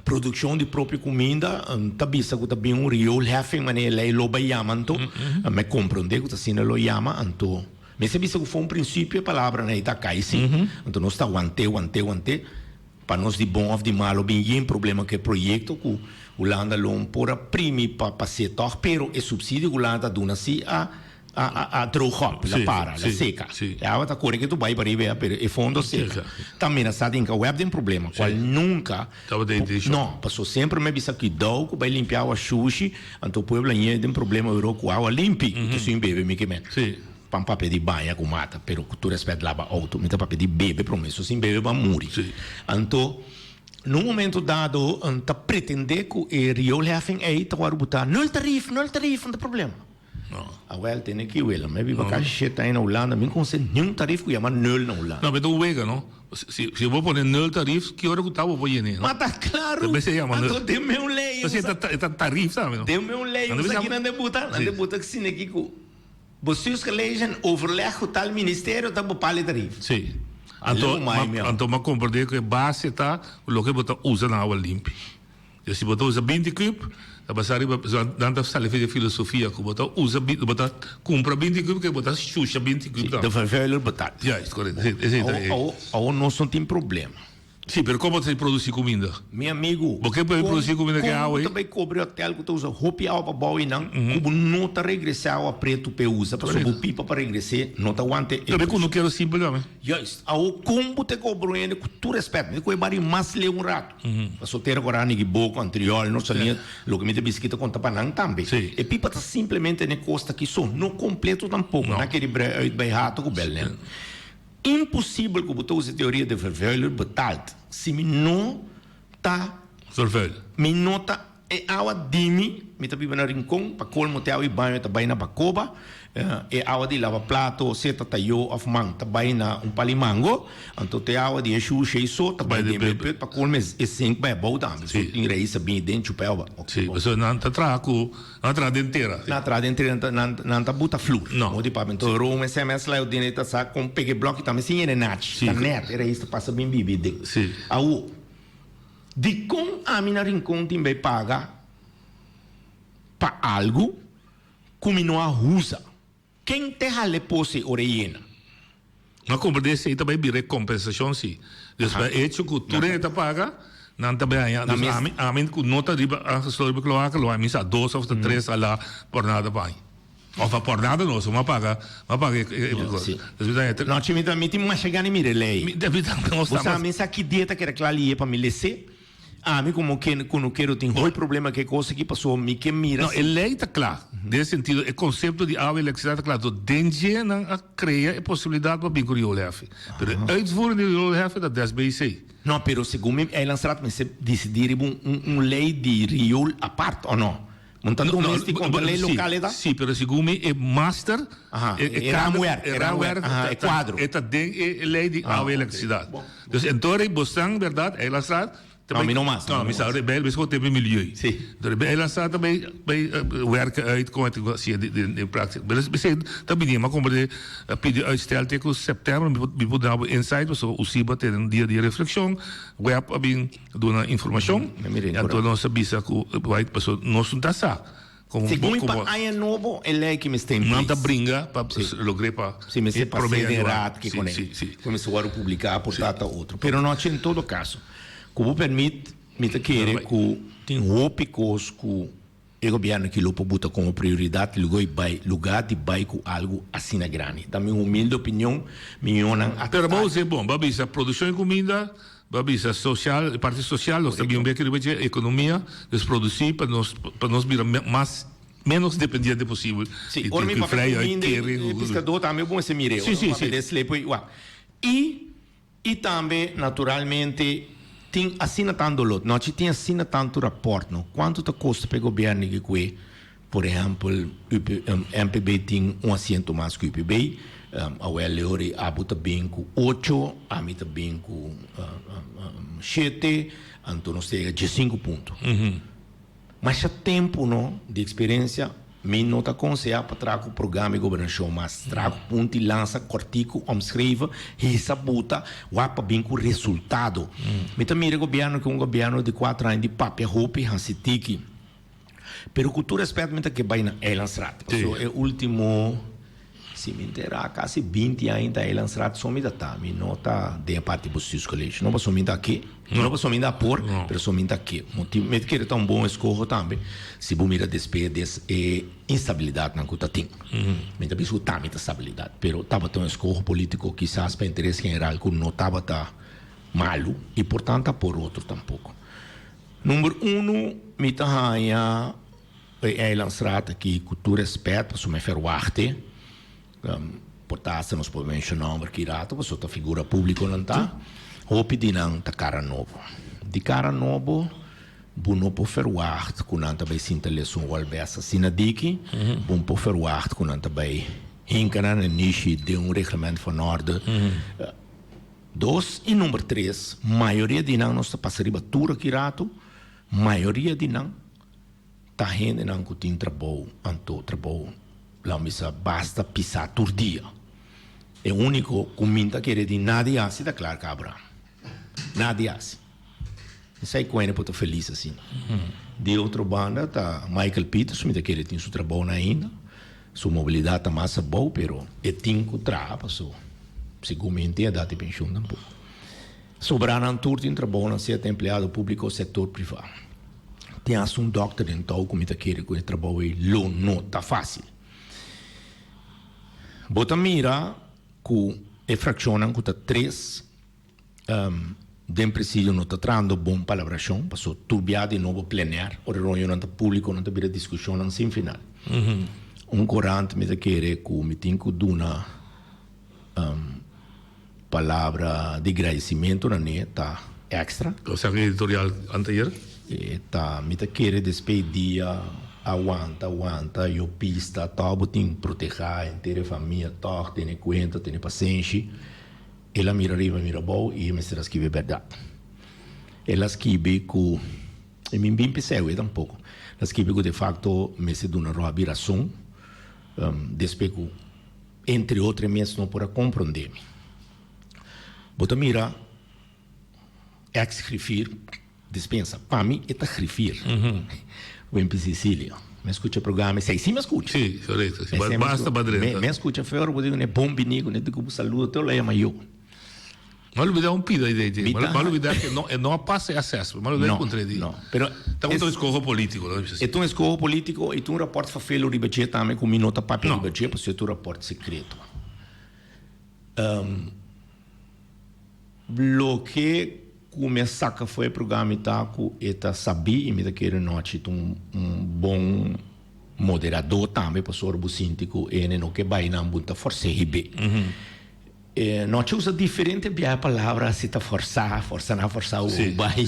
Produccion di propio cuminda ta bisa cu ta bin un rioolheffing manera e ley lo bay yama anto mi comprende cu ta asina lo yama anto mester bisa cu for un principio e palabranan ey ta cay si anto nos ta wante wante wante pa nos di bon of di malo bin yen problema cu e proyecto cu Hulanda lo por a primi pa pas'e tog pero e subsidio cu Hulanda ta duna si a a droog op, la para, la seca. E awa ta core ke tu bai pariba ya, pero e fondo seca. Ta menasa den ka web den problema, cual nunca. Tabata e intencion. No, paso semper mi a bisa cuidao cu bai limpia awa shushi, anto pueblo a ñe den problema oro cu awa limpi, cu ta sin bebe mi ke men. Pan papia di baña cu mata, pero cu tur respet laba auto, mi ta papia di bebe prome, so sin bebe bo a muri. Anto, na un momento dado ta pretende cu e rioolheffing ey ta worde buta nul tarief, nul tarief, no ta problema. Awel, tene ki wela. Mi a biba kasi shete aña na Hulanda, mi no konosé niun tarif ku yama nul na Hulanda. No, pero ta un wega, no? Si, si bo pone nul tarif, ki ora ku ta bo por yene, no? Ma ta klaru! Ta mester yama nul. Anto den mi un lei. Pasobra e ta, e ta tarif tambe, no? Den mi un lei, Nan sa ta ki nan ta buta? Nan ta buta asina aki ku Bestuurscollege in overleg ku tal ministerio ta bepal e tarif. Si. Anto, ma, anto mi a komprendé ku e base ta ku loke bo ta usa na awa limpi. Yo si bo ta usa binti kub, ta basa riba, nan ta sali for di e filosofia ku bo ta usa binti, bo ta kumpra binti kub ke bo ta shusha binti kub tambe. De vervuiler betaalt. Juist, korekto. Esei ta e. Awor nos no tin problema. Si, pero kon bo ta produsi kuminda? Mi amigu, Bo ke por produsi kuminda ke awa ei? Kon bo ta bai kobri hotel ku ta usa hopi awa pa bou einan, ku bo no ta regresá awa pretu p'e usa, pasobra bo pipa pa regres'é no ta wanta e Tambe ku no kero simpel tambe. Juist. Awor kon bo ta kobra un hende ku tur respèt, mi ta kohe bari mas leu un ratu. Pasobra tera ku rani ki boko, antriol, no salia, loke mi ta bisa ki ta konta pa nan tambe. E pipa ta simplemente n'e kosta ki so, no kompleto tampoko. Nan kere brei uit bai hato ku bel nen. Imposibel ku bo ta usa e teoria de vervuiler betaald si mi no ta. Vervuil. Mi no ta. E awa di mi, mi ta biba na Rincon, pa colmo te awa di baño ta bay na Bacoba, e awa di laba plato, sea ta tayo of man, ta bay na un pali mango, anto te awa di e shusha y so ta bay den bepe, pa colmo e sink bay abou tambe, so tin reis a bini den chupa e awa. Si, pasobra nan ta traha cu, nan ta traha den tera. Nan ta traha den tera, nan ta buta flur. No. Modo di papia, anto Rome sms la yo den ta sa con pega e bloki tambe sin yena nachi, ta net, e reis ta pasa bin bibi den. Awo. Dikon ami na Rincon tin bay paga pa algu ku mi no a husa? Ken te hale pose ora e yena? No a komprendé esei ta bay bira e kompensashon si. Dus pa e hecho ku tur hende ta paga, nan ta bay haña. Dus ami, ami ku no ta riba aangesloten riba kloaka lo haña misa dos òf ta tres ala por nada pa haña. Of a por nada nos, m'a paga, m'a paga e, e, e, Si. Dus mi ta haña No, chi mi ta, mi tin masha gana di mira e lei. Mi ta, mi ta, nos Bo ta sa, mas. mi sa ki dia ta keda kla lihe pa mi les'é. Ami komo ken kunukero tin hopi problema ku e kos aki pasobra mi ke mira No, e si. lei ta kla. Den e sentido, e konsepto di awa i elektrisidat ta kla. Enton den dje nan a krea e posibilidat pa bin ku rioolheffing. Pero e uitvoering di rioolheffing ta des BC. No, pero segun mi Eilandsraad mester disidí riba un un un lei di riool apart, o no? Un ta doméstiko, un ta lei lokal e ta? Sí, pero segun mi e master, Aha, e e raamwerk, e raamwerk, aha, e kuadro. E ta den e lei di awa i elektrisidat. Dus enton bo san bèrdat, Eilandsraad ta No, mi no mas. No, mi sa bai bes ku tema milieu. Sí. Enton e Eilandsraad ta bai bai werken uit kon e hasié den praktika. Pero esei ta bini, mi a komprende pidi uitstel te ku sèptèmber mi por duna bo insight pasobra USIBA tene un dia di reflekshon, web a bin duna informashon, anto nos a bisa ku bai pasobra nos no ta sa komo Segun mi pa aña nobo e lei ki mester in Nan ta place. bringa pa logr'é pa Si mester prome pas'é den januari. raad ke Si, kuné. si, si. Ku mester wòrdu publiká por ta ta otro. Pero no en todo kaso. Ku bo permit mi ta kere ku tin hopi kos ku E gobièrnu aki lo por buta komo prioridat lugo i bai lugá di bai ku algu asina grandi. Ta mi humilde opinion, mi ñonan a Pero bo usa e bon, bo a bisa produkshon di kuminda, bo a bisa sosial, e parti sosial, nos ta bin bek riba dje, ekonomia, dus produsí pa nos pa nos bira mas ménos dependiente posibel Sí, di ora mi di papia vrij uit kuminda kere. e piskadó tambe bo mester mir'é, Sí, ora sí, mi papia sí. den slepo i wak. I I tambe, naturalmente, tin asina tan doló. Nochi tin asina tantu rapòrt, no? Kuantu ta kosta pa e gobièrnu ki kue, por ehèmpel, UP, MPB tin un asiento mas ku UPB, awel Leori abo ta bin ku ocho, ami ta bin ku shete, anto nos ta yega diesinku punto. Masha tempu no di experiencia mi no ta conseha pa traha cu programa di gobernacion mas traha cu punta y lansa cortico omschreven hisa buta wak pa bin cu resultado. Mi ta mira e gobierno cu un gobierno di cuatro aña di papia hopi haci tiki pero cu tur respet mi ta ke bay na Eilandstraat pasobra e ultimo Si mi entera casi binti aña ta Eilandsraad so mi ta ta, mi no ta den e parti bestuurscollege. No pasobra mi ta ke, no pasobra mi ta por, pero so mi ta ke. Motibo, mi ta kere ta un bon escoho tambe si bo mira despe des e instabilidadnan cu ta tin. Mi ta bisa cu tambe ta stabilidad, pero tabata un escoho politico kisas pa interes general cu no tabata malu y por tanto por otro tampoco. Number uno, mi ta haya. E Eilandstraat aki ku tur respet pasobra mi ferwagt e por ta hasta nos por menshoná homber ki rato pasobra ta figura públiko nan ta. Hopi di nan ta kara nobo. Di kara nobo bo no por ferwagt ku nan ta bai sinta lesa un ròl bes asina diki, bo no por ferwagt ku nan ta bai hinka nan na nishi den un reglement van orde. Dos i number tres, mayoria di nan nos ta pasa riba tur aki rato, mayoria di nan. Ta hendenan ku tin trabou, anto trabou lo bisa basta pisá tur dia. E úniko ku mi ta kere di nadie hasi ta Clark Abraham. Nadie hasi. Mi sa ku hende por ta felis asina. Di otro banda ta Michael Peters, mi ta kere tin su trabounan ainda. Su mobilidat ta mas abou pero e tin ku traha paso segun mi hende tin edat di penshun tampoko. Sobranan tur tin trabounan sea ta empleado públiko o sektor privá. Tin hasta un dòkter den tou ku mi ta kere ku e trabou ei lo no ta fásil. Bo ta mira ku e frakshonnan ku ta tres den presidio no ta trahando bon palabrashon paso tur bia di nobo plenair ora e reunionnan ta públiko nan ta bira diskushonnan sin final. Un korant mi ta kere ku mi tin ku duna. Palabra di gradisimentu na ne ta extra. Osea ku editorial anteayer? E ta, mi ta kere despey dia a wanta, wanta, yo pista, tòg bo tin protehá henter e famia, tòg tene kuenta, tene pasenshi. El a mira riba, mira abou i e mester a skibi e bèrdat. El a skibi ku, i mi bin p'esei awe tampoko, el a skibi ku defakto mester duna Robbie rason, despey ku. Entre otro e mes no por a comprende mi. Bo ta mira ex griffier dispensa. Pa mi e ta griffier. Wimpy Cecilia. Mi a scucha programa esey. Si mi a scucha. Si, correcto. Si, basta pa drenta. Mi a scucha fe ora bo di cune bon bini cune di cu bo saluda te lo yama yo. M'a lubida un pida idea dje. M'a lubida ke no e no a pasa e assessment. M'a lubida kontra di. No, pero Ta un eskoho politiko, lo bisa E ta un eskoho politiko i ta un raport fafelo riba dje tambe ku mi no ta papia riba dje pasobra e ta un raport sekreto. Loke ku mi a saka for e programa ta ku e ta sabí i mi ta kere nochi ta un bon moderadó tambe pasobra bo sinti ku ene no ke bai nan bo ta fors'é hib'é. E nochi usa diferente bia e palabra si ta forsá, forsa nan forsá u bai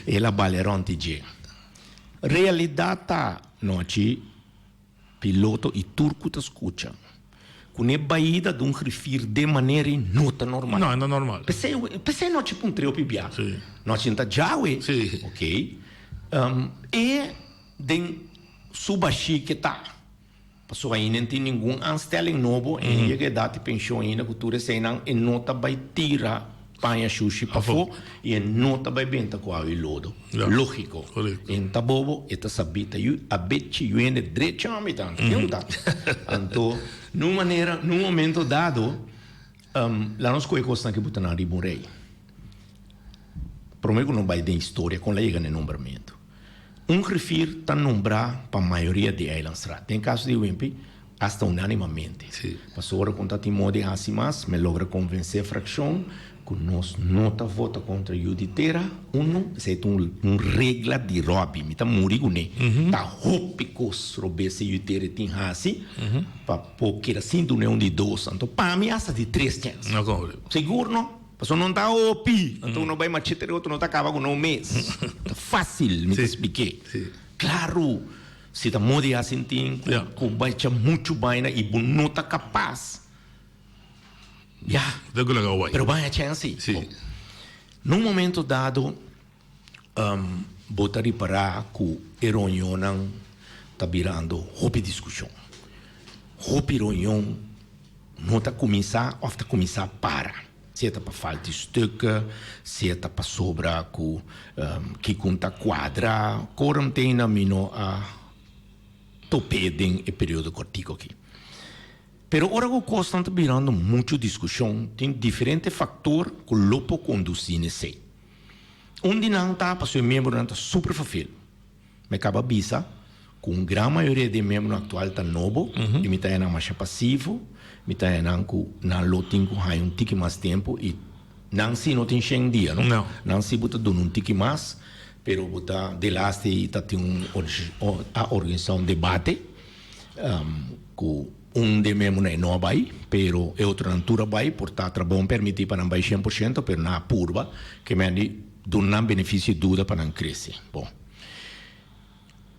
el a bale rònt di dje. Realidat ta nochi piloto i tur ku ta skucha ku n'e baida di un grifir den manera ei no ta normal. No, e no normal. P'esei, p'esei nochi puntr'é hopi bia. Nochi no ta djawe. Ok. E den su bashí ke ta. Pasobra ainda no tin ningun aanstelling nobo en e yega edat di penshon ainda ku tur eseinan e no ta bai tira paña shushi pafó i e no ta bai benta ku awa i lodo. Lógiko. E no ta bobo, e ta sabí, ta yu a bechi yu hende drecha mi ta anto ken ta. Anto nun manera, nun momento dado la nos kohe kosnan ki bo ta nan riba un rei. Promé ku nos bai den historia kon la yega na e nombramentu. Un griffier ta nombrá pa mayoria di Eilandsraad. Den kaso di Wimpy, asta unánimamente. Pasobra ku ta tin moda di hasi mas, mi logra konvensé frakshon ku nos no ta vota kontra yu di tera. Unu, esei ta un regla di Robby, mi ta muri kuné. Ta hopi kos robes e yu di tera tin hasi pa por keda sin dun'é un di dos. Anto pa mi asta di tres chèns. Sigur no. Pasobra no ta hopi, anto no bai machete riba otro, no ta kaba ku no mes. Ta fásil, mi ta splik'é. Klaru, si ta moda di hasi tin ku bai echa muchu baina i bo no ta kapas, ya, pero bai a chèns si. Na un momento dado, bo ta ripará ku e reunionnan ta birando hopi diskushon. Hopi reunion no ta kuminsá òf ta kuminsá para. Sea ta pa falta di stukken, sea ta pasobra ku kiko ta kuadra. Korum tena mi no a top'é den e periodo kòrtiku aki. Pero ora ku kosnan ta birando muchu diskushon, tin diferente faktor ku lo por kondusí na esei. Un di nan ta pasobra e miembronan ta super fafel. Mi a kaba bisa ku un gran mayoria di e miembronan aktual ta nobo i mi ta haña nan masha pasivo, mi ta haña nan ku nan lo tin ku haña un tiki mas tempu i nan si no tin shen dia no. Nan si bo ta duna un tiki mas pero bo ta delaste i ta tin un a organisá un debate ku un di e miembronan e no a bai pero e otronan tur a bai por ta trabou permití pa nan bai shen por shento pero nan a purba ke men di Duna nan benefisio i duda pa nan krese. Bon.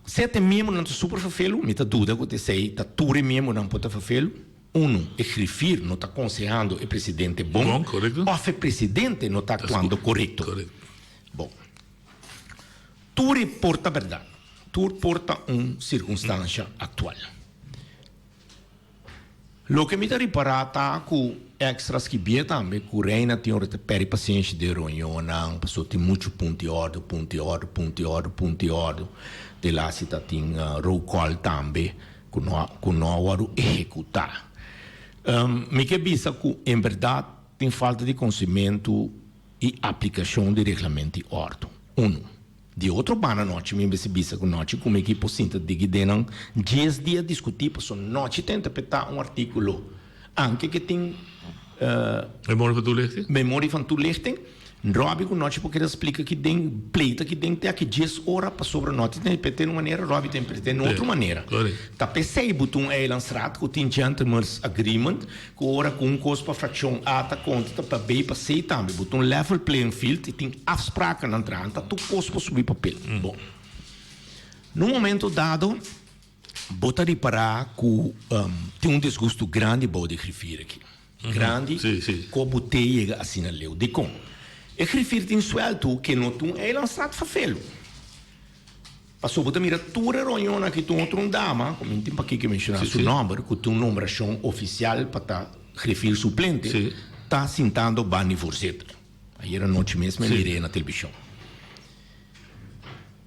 Sete miembronan ta super ferfelu, mi ta duda ku ta esei ta tur e miembronan por ta ferfelu. Unu, e griffier no ta konsehando e presidente bon, Bon, korekto. òf e presidente no ta aktuando korekto. Korekto. Bon. Tur e por ta bèrdat. Tur por ta un sirkunstansha aktual. Loke mi ta ripará ta ku extra skibié tambe ku Reina tin ora ta pèrdè pasenshi den reunionnan pasobra tin muchu punto di òrdu, punto di òrdu, punto di òrdu, punto di òrdu. De laatste ta tin roll call tambe ku no a ku no a wòrdu ehekutá. Mi ke bisa ku en bèrdat tin falta di konsimentu i aplikashon di reglamento di òrdu. Unu. Di otro banda nochi mi mester bisa ku nochi ku mi ekipo sinta digi den nan dies dia diskutí pasobra nochi ta interpretá un artíkulo anke ke tin Memoria van toelichting? Memoria van toelichting. Robbie ku nochi por keda splika ki den pleita ki den te aki dies ora pasobra nochi ta interpret'é un manera Robbie ta interpret'é na otro manera. Ta p'esei bo ta un eilandsraad ku tin gentleman's agreement Ku ora ku un kos pa frakshon A ta konta ta pa B pa C tambe. Bo ta un level playing field i tin afsprakennan traha. Ta tur kos por subi papel. Bon. Na un momento dado bo ta ripará ku tin un disgustu grandi bou di e griffier aki. Grandi ku bo te yega asina leu. Dikon? E griffier tin suèltu ke no ta un eilandstraat vervelu. Pasobra bo ta mira tur e reunionnan aki tin otro un dama, ku mi tin pakiko menshoná su nòmber, ku tin un nombrashon ofisial pa ta griffier suplente, ta sintando banda di voorzitter. Ayer anochi mes mi a mir'é na televishon.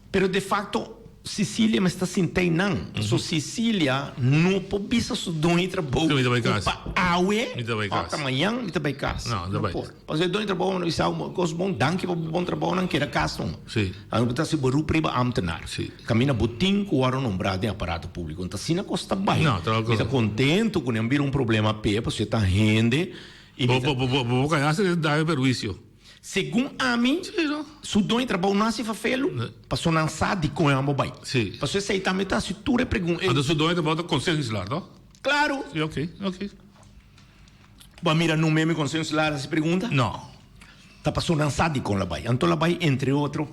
Pero de fakto. Cecilia mester sinta einan. So Cecilia no por bisa su doño di trabou Mi ta bai ku kas. pa awe Mi ta bai òf kas. ta mañan mi ta bai kas. No, ta No bai. por. Pasobra e doño di trabou a bisa bo kos bon, danki pa bo bon trabounan, keda kas tuma. Sí. Anto bo ta hasi beroep riba ambtenaar. Sí. Kaminda bo tin ku wòrdu nombrá den aparato públiko. Anto asina kos ta bai. No, ta Mi ta kontentu ku nan bira un problema p'e pasobra e ta hende i mi Bo ta. bo bo bo kaya hasta den daño perhuisio. Segun ami, su doño di trabou no hasi fafelu, paso nan sa dikon e amo bai. Paso esei tambe ta hasi tur e pregun. Anto su doño di trabou ta Konseho Insular, to? Klaru! Si, ok, ok. Bo a mira nun meme Konseho Insular hasi pregunta? No. Ta paso nan sa dikon la bai. Anto la bai entre otro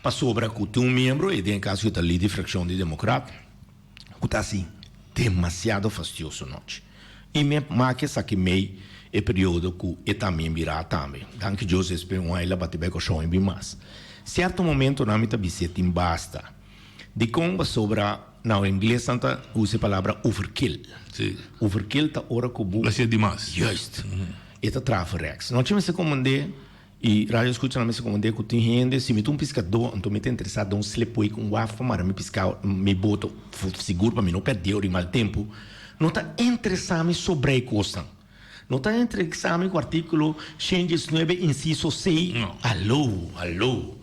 pasobra ku tin un miembro, e den e kaso ta lider di frakshon di Demokrat, ku ta hasi demasiado fastioso nochi. I mi a maki esaki mei e periodo ku e tambe bira tambe. Danki Dios despues un aña el a bati bai Kòrsou i bin mas. Sierto momentonan mi ta bis'é tin basta. Dikon? Pasobra na ingles nan ta usa e palabra overkill. Sí. Overkill ta ora ku bo. Hasié dimas. Juist. E ta traha verreks. Nochi mester komand'é I radio scucha nan mester comprende cu tin hende, si mi ta un piscador anto mi ta interesa den un slipway cu un waf pa mara mi piscao, mi boto sigur pa mi no perdeo di mal tempo, no ta interesa mi sobra e cosnan. No ta interesa mi cu articulo 119 inciso C, aló, aló.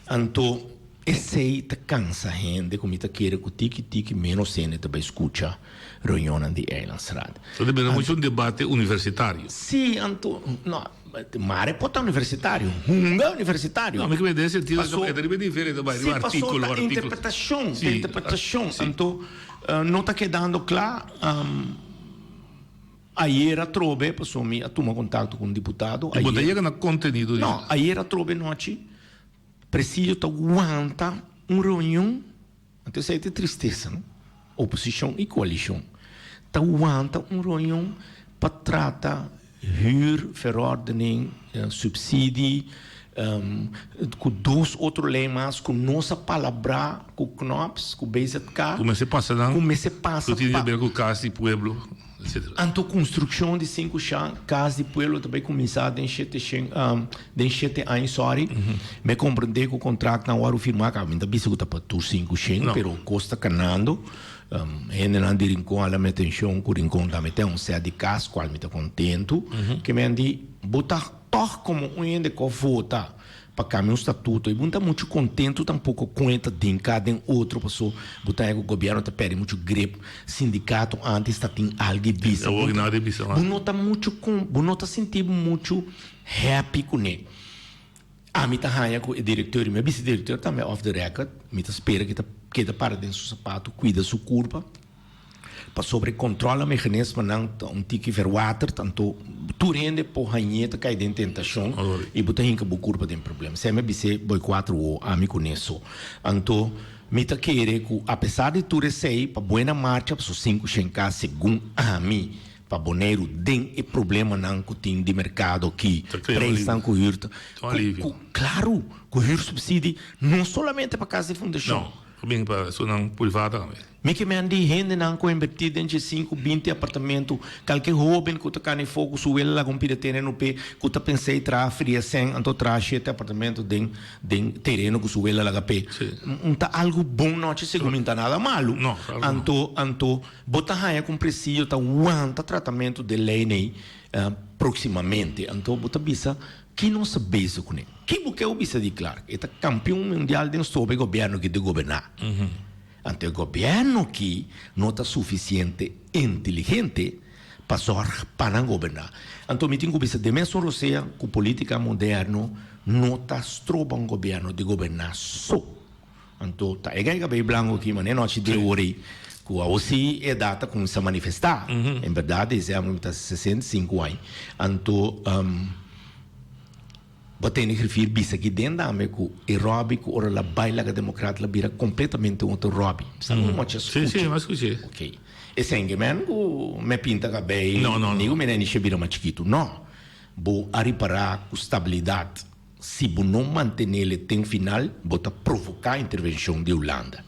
Anto esey ta cansa hende cu mi ta kere cu tiki tiki menos hende ta bay scucha reunionnan di Eilandsraad. Ta bira mucho un debate universitario. Si, anto, no. Mare por ta universitario, hunga universitario. No, mi ke den sentido e ta riba diferente bai riba artíkulo, artíkulo. Si, paso ta interpretashon, ta interpretashon. Anto no ta kedando kla. Ayer atrobe, paso mi a tuma kontakto ku un diputado. I bo ta yega na kontenido di. No, ayer atrobe nochi presidio ta wanta un reunion. Anto esei ta e tristesa, no? Oposishon i koalishon ta wanta un reunion pa trata huurverordening, subsidie, ku dos otro lei mas ku nos a palabrá ku Knops, ku BZK. Ku mester pasa nan. Ku mester pasa pa. Ku tin di haber ku kas di pueblo, etcetera. Anto konstrukshon di sinku shan kas di pueblo ta bai kuminsá den shete shen, den shete aña, sorry. Mi a komprendé ku kontraktnan wòrdu firmá kaba. Mi ta bisa ku ta pa tur 500, pero kos ta kanando. Hendenan di Rincon a la mi atenshon ku Rincon tambe ten un sèt di kas, kual mi ta kontentu. Ke men di, bo ta tòg komo un hende ku a vota pa kambia un statuto i bo no ta muchu kontentu tampoko kon e ta den ka den otro paso bo ta haña ku gobièrnu ta pèrdè muchu grip, sindikato antes ta tin algu e bisa, bo no ta muchu kon, bo no ta sinti bo muchu happy kuné. Ami ta haña ku e direkteur, mi a bisa e direkteur tambe off the record, mi ta spera ku e ta keda para den su sapato, kuida su kurpa. Pasobra e controla mechanismonan ta un tiki verwaterd, anto tur hende por hañ'é ta kai den tentashon i bo ta hinka bo kurpa den problema. Esei mi a bis'é boi kuater wo ami kuné so. Anto mi ta kere ku apesar di tur esei pa buena marcha pasobra 500 ka segun ami pa Boneiru den e problemanan ku tin di merkado aki, preisnan ku hür ta ku klaru ku hürsubsidie no solamente pa kas di fundashon. Ta bin pa esunnan privá tambe. Mi ke men di hendenan ku a invertí den dje sinku, 20 apartamentu, kalke hóben ku ta kana e fo ku su wela laga un pida tereno p'e, ku ta pensá i traha fria sèn anto traha shete apartamento den den tereno ku su wela laga p'e. Un ta algu bon nochi segun mi, no ta nada malu. No, claro ku no. Anto anto bo ta haña ku un presidio ta wanta tratamentu den lei nei próksimamente. Anto bo ta bisa Ki nos ta bezig kuné? Ki bo ke bo bisa di Clark? E ta kampion mundial den stoba e gobièrnu ki ta goberná. Anto e gobièrnu ki no ta sufisiente inteligente pa zòrg pa nan goberná. Anto mi tin ku bisa den mesun rosea ku polítika moderno no ta stroba un gobièrnu di goberná so. Anto ta e gai kabei blanco aki manera nochi de ora ei ku awo si e edat ta kuminsá manifestá. En bèrdat desèmber mi ta 65 aña. Anto bo tene grifir bisa aki den tambe ku e Robby ku ora la bai laga demokrat la bira kompletamente un otro Robby. Sa ku mochi a Si, si, skucha. mi a skucha. Ok. Esei ke men ku me pinta kabei No, no, ni no. ku mi neni bira mas chikitu. No. Bo a ripará ku stabilidat. Si bo no mantenele ten final, bo ta provoká intervenshon di Hulanda.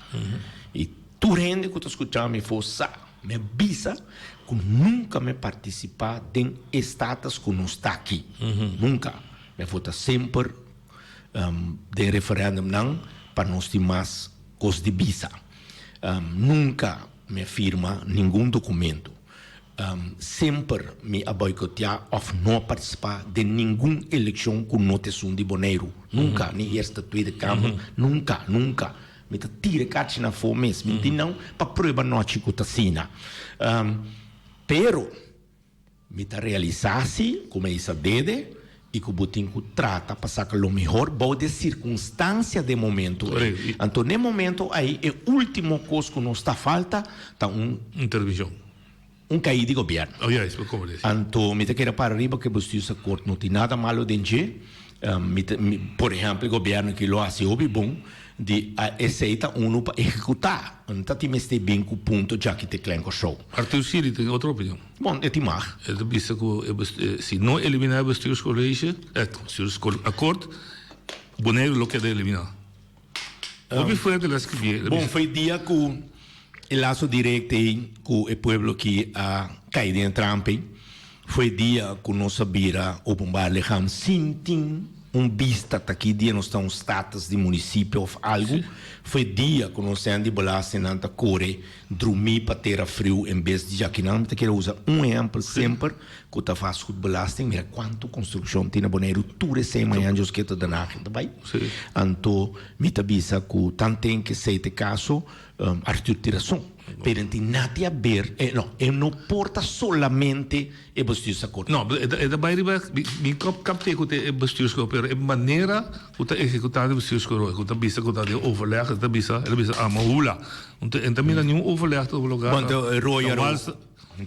I tur hende ku ta skucha mi for sa, mi a bisa ku nunka mi a partisipá den e status ku nos ta aki. Nunka. Mi a vota semper den referèndumnan pa nos tin mas. kos di bisa. Nunka mi a firma ningun dokumento. Semper mi a boikoteá òf no a partisipá den ningun elekshon ku no ta esun di Boneiru. Nunka, ni Eerste, Tweede Kamer, nunka, nunka. Mi ta tira e karchinan afó mes. Mi tin nan pa prueba nochi ku ta asina. Pero. Mi ta realisá si ku mi a hisa dede i ku bo tin ku trata pa saka lo mihor bou di e sirkunstansia den momentu ei. Anto n'e momentu ei e último kos ku nos ta falta ta un. Intervenshon. Un kaí di gobièrnu. Oh ya, esei por desi. Anto mi ta kere para riba ku e bestuursakkoord no tin nada malo den dje. Mi ta, por ehèmpel e gobièrnu aki lo hasi hopi bon di a esei ta unu pa ehekutá. No ta tin mester bin ku punto djaki te Klein Kòrsou. Arthur Siri tin otro opinion. Bon, e tin mag. E ta bisa ku e si no eliminá e bestuurscollege, e bestuursakkoord, Boneiru lo keda eliminá. Hopi fuerte el a skribié. Bon, foi dia ku e laso direct ei ku e pueblo aki a kai den e trampa ei. Foi dia ku nos a bira openbaar lichaam sin tin un bista ta ki dia nos ta un status di munisipio of algu. Foi dia ku nos hende di belastingnan ta kore Drumí pa tera friu en bes di djakinan. Mi ta kere usa un ehèmpel semper ku ta vastgoedbelasting. Mira kuantu konstrukshon tin na Boneiru tur esei mañan Dios ke ta Den Haag ta bai. Anto mi ta bisa ku tanten ke esei ta e kaso Arthur tin rason. Pero e tin nada di haber, no, e no por ta solamente e bestuursakkoord. No, e ta bai riba, mi kop kapte ku ta e bestuursakkoord, pero e manera ku ta ehekutá e bestuursakkoord, ku ta bisa ku ta den overleg, e ta bisa, e ta bisa ama hula. N ta mira niun overleg ta lugá. Bon, to Royero.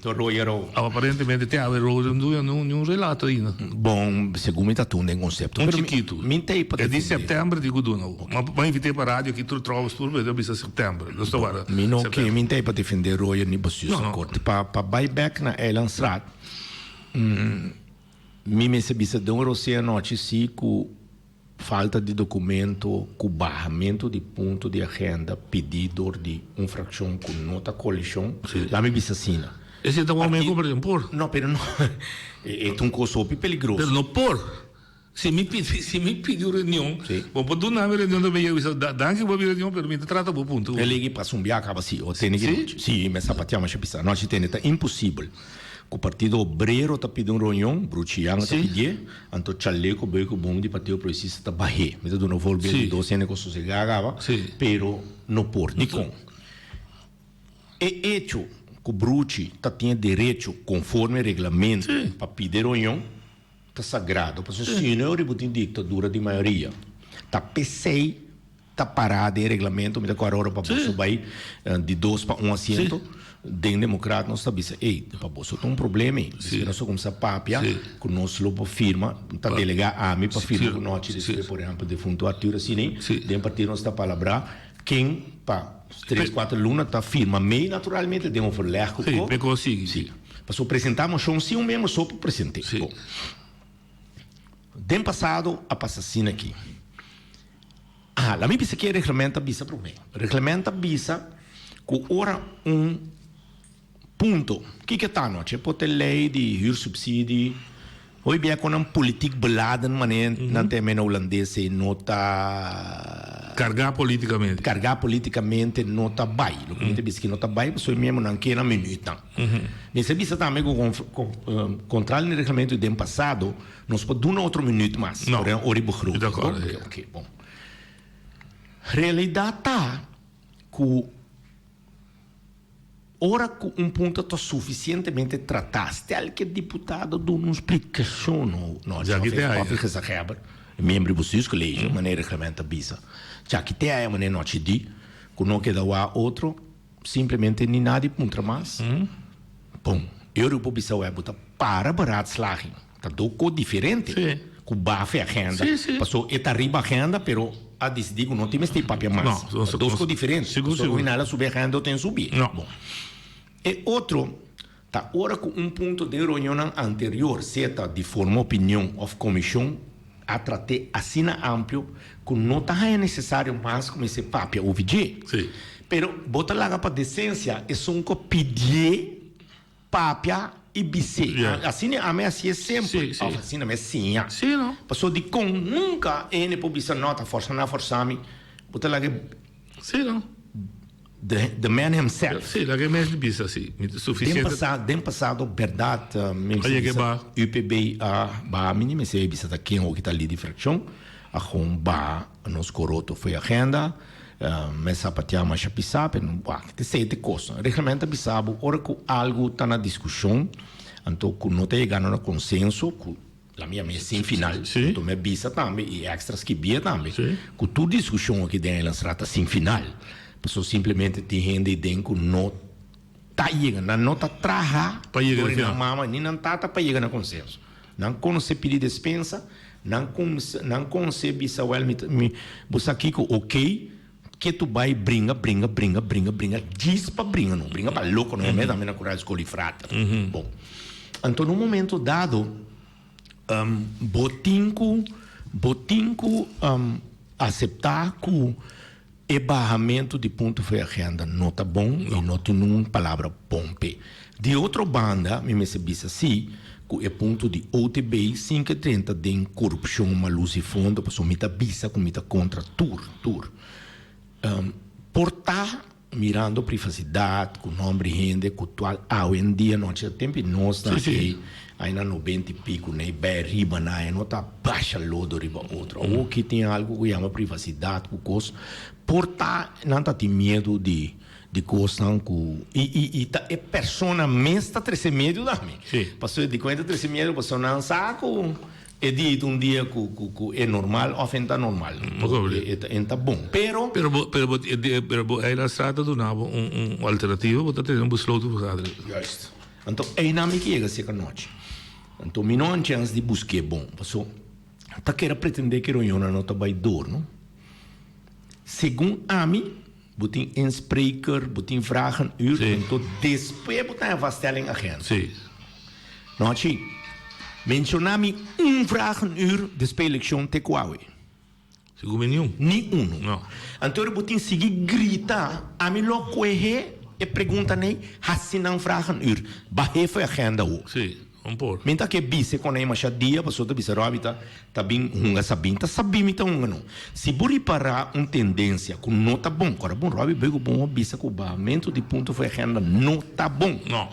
To Royero. Aparentemente te awe Royero no duna niun relato ainda. Bon, segun mi ta tun den konsepto. Un chikitu. Mi ta ei pa E di sèptèmber di ku duna. Ma invit'é pa radio aki tur trouwens tur, pero e ta bisa sèptèmber. Nos ta warda. Mi no ke, mi ta ei pa defendé Royer ni bestuursakkoord. Pa pa bai bèk na Eilandstraat, mi mester bisa den un rosé anochi si ku. Falta di documento cu bahamento di punto di agenda pidi door di un fraccion cu no ta coalicion, la mi bisa asina. Esey ta wou men por por. No, pero no, e ta un cos hopi peligroso. Pero no por. Si mi pidi, si mi pidi un reunion, bo por duna mi reunion tambe, yo bisa, danki bo mi reunion, pero mi ta trata bo punto. E legi pasa un biaha caba si, o tene ki nochi. Si, mi a sapatea masha bisa, anochi tene ta imposibel. Ku Partido Obrero ta pidi un reunion, Bruchi Yanga ta pidié, anto Chaleco Beukeboom di Partido Progresista ta bah'é. Mi ta duna un voorbeeld di dos hende ku a sosegá kaba, pero no por. Dikon? E echo ku Bruchi ta tin e derecho konforme reglamento pa pidi e reunion ta sagrado, pasobra si no riba tin diktadura di mayoria. Ta p'esei Ta pará den reglamento, mi ta kòrda ora pa boso bai di dos pa un asiento, den demokrat nos ta bisa, ey, pa boso ta un problema ey. Despues nos a kumsa papia ku nos lo por firma, ta delegá ami pa firma ku nochi despues, por ehèmpel, defunto Arthur asina ey, den partido nos ta palabrá ken pa tres, kuater luna ta firma mei naturalmente den overleg ku ko. Sí. Pasobra presentá moshon sin un miembro so por present'é. Den pasado a pasa asina aki. Aha, laat mi bisa ke e reglamento ta bisa promé. Reglamento ta bisa ku ora un punto, kiko ta anochi? E por ta e lei di huursubsidie, hoy bia kon nan politiek beladen manera nan ta yama na hulandes ei no ta. Kargá politikamente. Kargá politikamente no ta bai. Loke mi ta bisa ki no ta bai pasobra e miembronan ke nan minuutnan. Mester bisa tambe ku kontrali na e reglamento di den pasado, Nos por duna otro minuut mas. No. Por ejemplo, ora y begroting. De acuerdo, Oké, oké, bon. Realidad ta cu ora cu un punto ta suficientemente tratá, stel cu e diputado duna un splicacion, no, no, Ja, ki te haya. of e gezaghebber, e miembro di bestuurscollege, manera e reglamento ta bisa. Ja, ki te haya manera nochi di, cu no keda wak otro, Simplemente ni nadi puntra mas. Bon, e ora bo bisa web bo ta para beraadslaging. Ta do ko diferente ku bafe agenda. Paso e ta riba agenda pero a disidi ku no tin mester papia mas. Ta dos ko diferente. Paso ora nan a subi agenda o ten subi. Bon. E otro ta ora ku un punto den reunionnan anterior, sea ta di forma opinion of komishon, a trat'é asina amplio ku no ta haña nesesario mas ku mester papia over dje. Pero bo ta laga pa desensia esun ku pidié papia i bis'é. Asina ami a hasié semper, òf asina mi a siña. Pasobra dikon nunka hende por bisa no ta fòrsa nan a fòrsa mi. Bo ta laga e. Sí, no. The, the man himself. Sí, laga e mes bisa si. Mi ta suficiente. Den pasado, den pasado berdad mi A yega ba. UPB a baha mi ni mester bisa ta ken hoki ta lid di fraccion. A gewoon baha nos coroto fo'i agenda. Me sapatea masha pisa pero wak te sey te cos. Reglamento ta bisa bo ora cu algo ta na discusion anto cu no ta yegando na consenso cu La mia mes sin final. Sí. Anto mi a bisa tambe y extra skibia tambe Sí. cu tur discusion aki den Eilandsraad ta sin final. Pasobra simplemente tin hende den cu no ta yega, nan no ta traha Pa yega door na nan final. mama ni nan tata pa yega na consenso. Nan conoce pidi despensa, nan cuminsa, nan conoce bisa wel mi ta, mi, bo sa kico ok, ke tu bay bringa, bringa, bringa, bringa, bringa, djis pa bringa no, bringa pa loco no, mi tambe na cura di scol di frater. Bon, anto na un momento dado bo tin cu, bo tin cu acepta cu e bahamento di punto for e agenda no ta bon y no tin un palabra bon p'e. Di otro banda mi mester bisa si cu e punto di OTB sin ke drenta den corupcion malus y fondo pasobra mi ta bisa cu mi ta contra tur, tur. Por ta mirando privacidad cu nomber di hende cu tual awendia no a tempo y nos ta aki ay na noventa y pico na e bay riba na e no ta basha lodo riba otro. Awor ki tin algo cu yama privacidad cu cos por ta nan ta tin miedo di Di kosnan ku i i i ta e persona mes ta trese miedu na mi. Sí. Pasobra dikon e ta trese miedu? Pasobra nan sa ku e dia ta un dia ku ku ku e normal òf e no ta normal. Bo E ta e ta bon. Pero. Pero bo pero bo pero bo eilandsraad ta duna bo un un alternativa, bo ta tene un besloten vergadering. Juist. Anto einan mi ke yega seka nochi. Anto mi no a chèns di busk'é bon. Pasobra ta kere pretendé ku e reunionnan no ta bai dor, no. Segun ami. Bo tin inspreker, bo tin vragenuur, Sí. anto despues bo ta e vaststelling agenda. Sí. Nochi, menciona mi un vragenuur despues eleccion te cu awe. Sigur mi niun. Ni uno. No. Anto ora bo tin sigui grita, ami lo cohe e pregunta nei, haci nan vragenuur. Bahe for e agenda awo. Sí. Un por. Mi ta ke bise kon ei masha dia pasobra ta bisa Robbie ta ta bin hunga sabin ta sabi mi ta hunga no. Si bo ripará un tendensia ku no ta bon kòrda bon Robbie Beugo bon a bisa ku bahamentu di punto for e agenda no ta bon. No.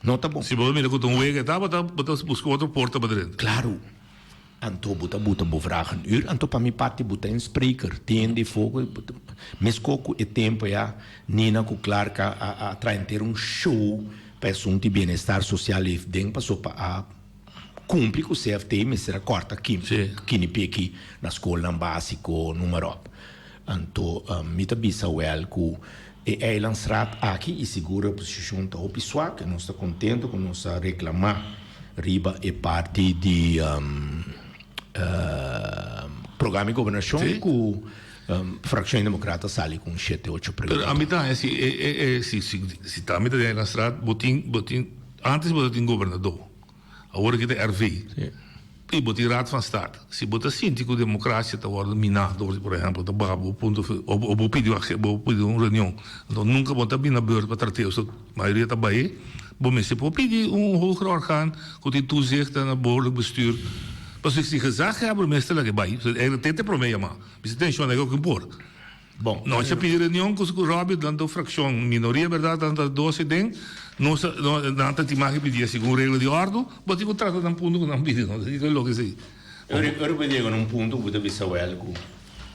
No ta bon. Si bo mira ku ta un wega e ta bo ta bo ta buska otro porta pa drenta. Klaru. Anto bo ta buta bo vragen uur anto pa mi parti bo ta een spreker tende fogo mesco cu e tempo ya Nina cu Clark a a a traha henter un show pa e asunto di bienestar social leef den paso pa a cumpli cu CFT mester a corta ki kini peki na scolnan basico noem maar op anto mi ta bisa wel cu e eilandsraad aki y sigur e oposicion ta hopi swak nos ta contento cu nos a reclama. Riba e parti di programa di gobernashon ku Frakshon Demokrat a sali ku un shete ocho pregunta. Pero ami ta haña si e si si ta ami ta den Eilandsraad bo tin bo tin antes bo ta tin gobernador awor aki ta RV i bo tin Raad van State si bo ta sinti ku demokrasia ta wòrdu miná dor di por ehèmpel ta baha bo punto o bo pidi bo pidi un reunion anto nunka bo ta bini na beurt pa trat'é so mayoria ta bai. Bo mester por pidi un hoger orgaan cu tin toezicht en een behoorlijk bestuur. Pasobra si gezaghebber mester laga e bay, eigenlijk te te prome yama. Bisa tension laga cu por. Bon. Nos a pidi reunion cu cu Robby, nan ta un fraccion minoria berdad, nan ta doce den, nos a nan ta tin mag di pidi segun regla di ordo, bo tin cu trata nan punto cu nan pidi, no ta di loke esey. Ora ora bo yega na un punto cu bo ta bisa wel cu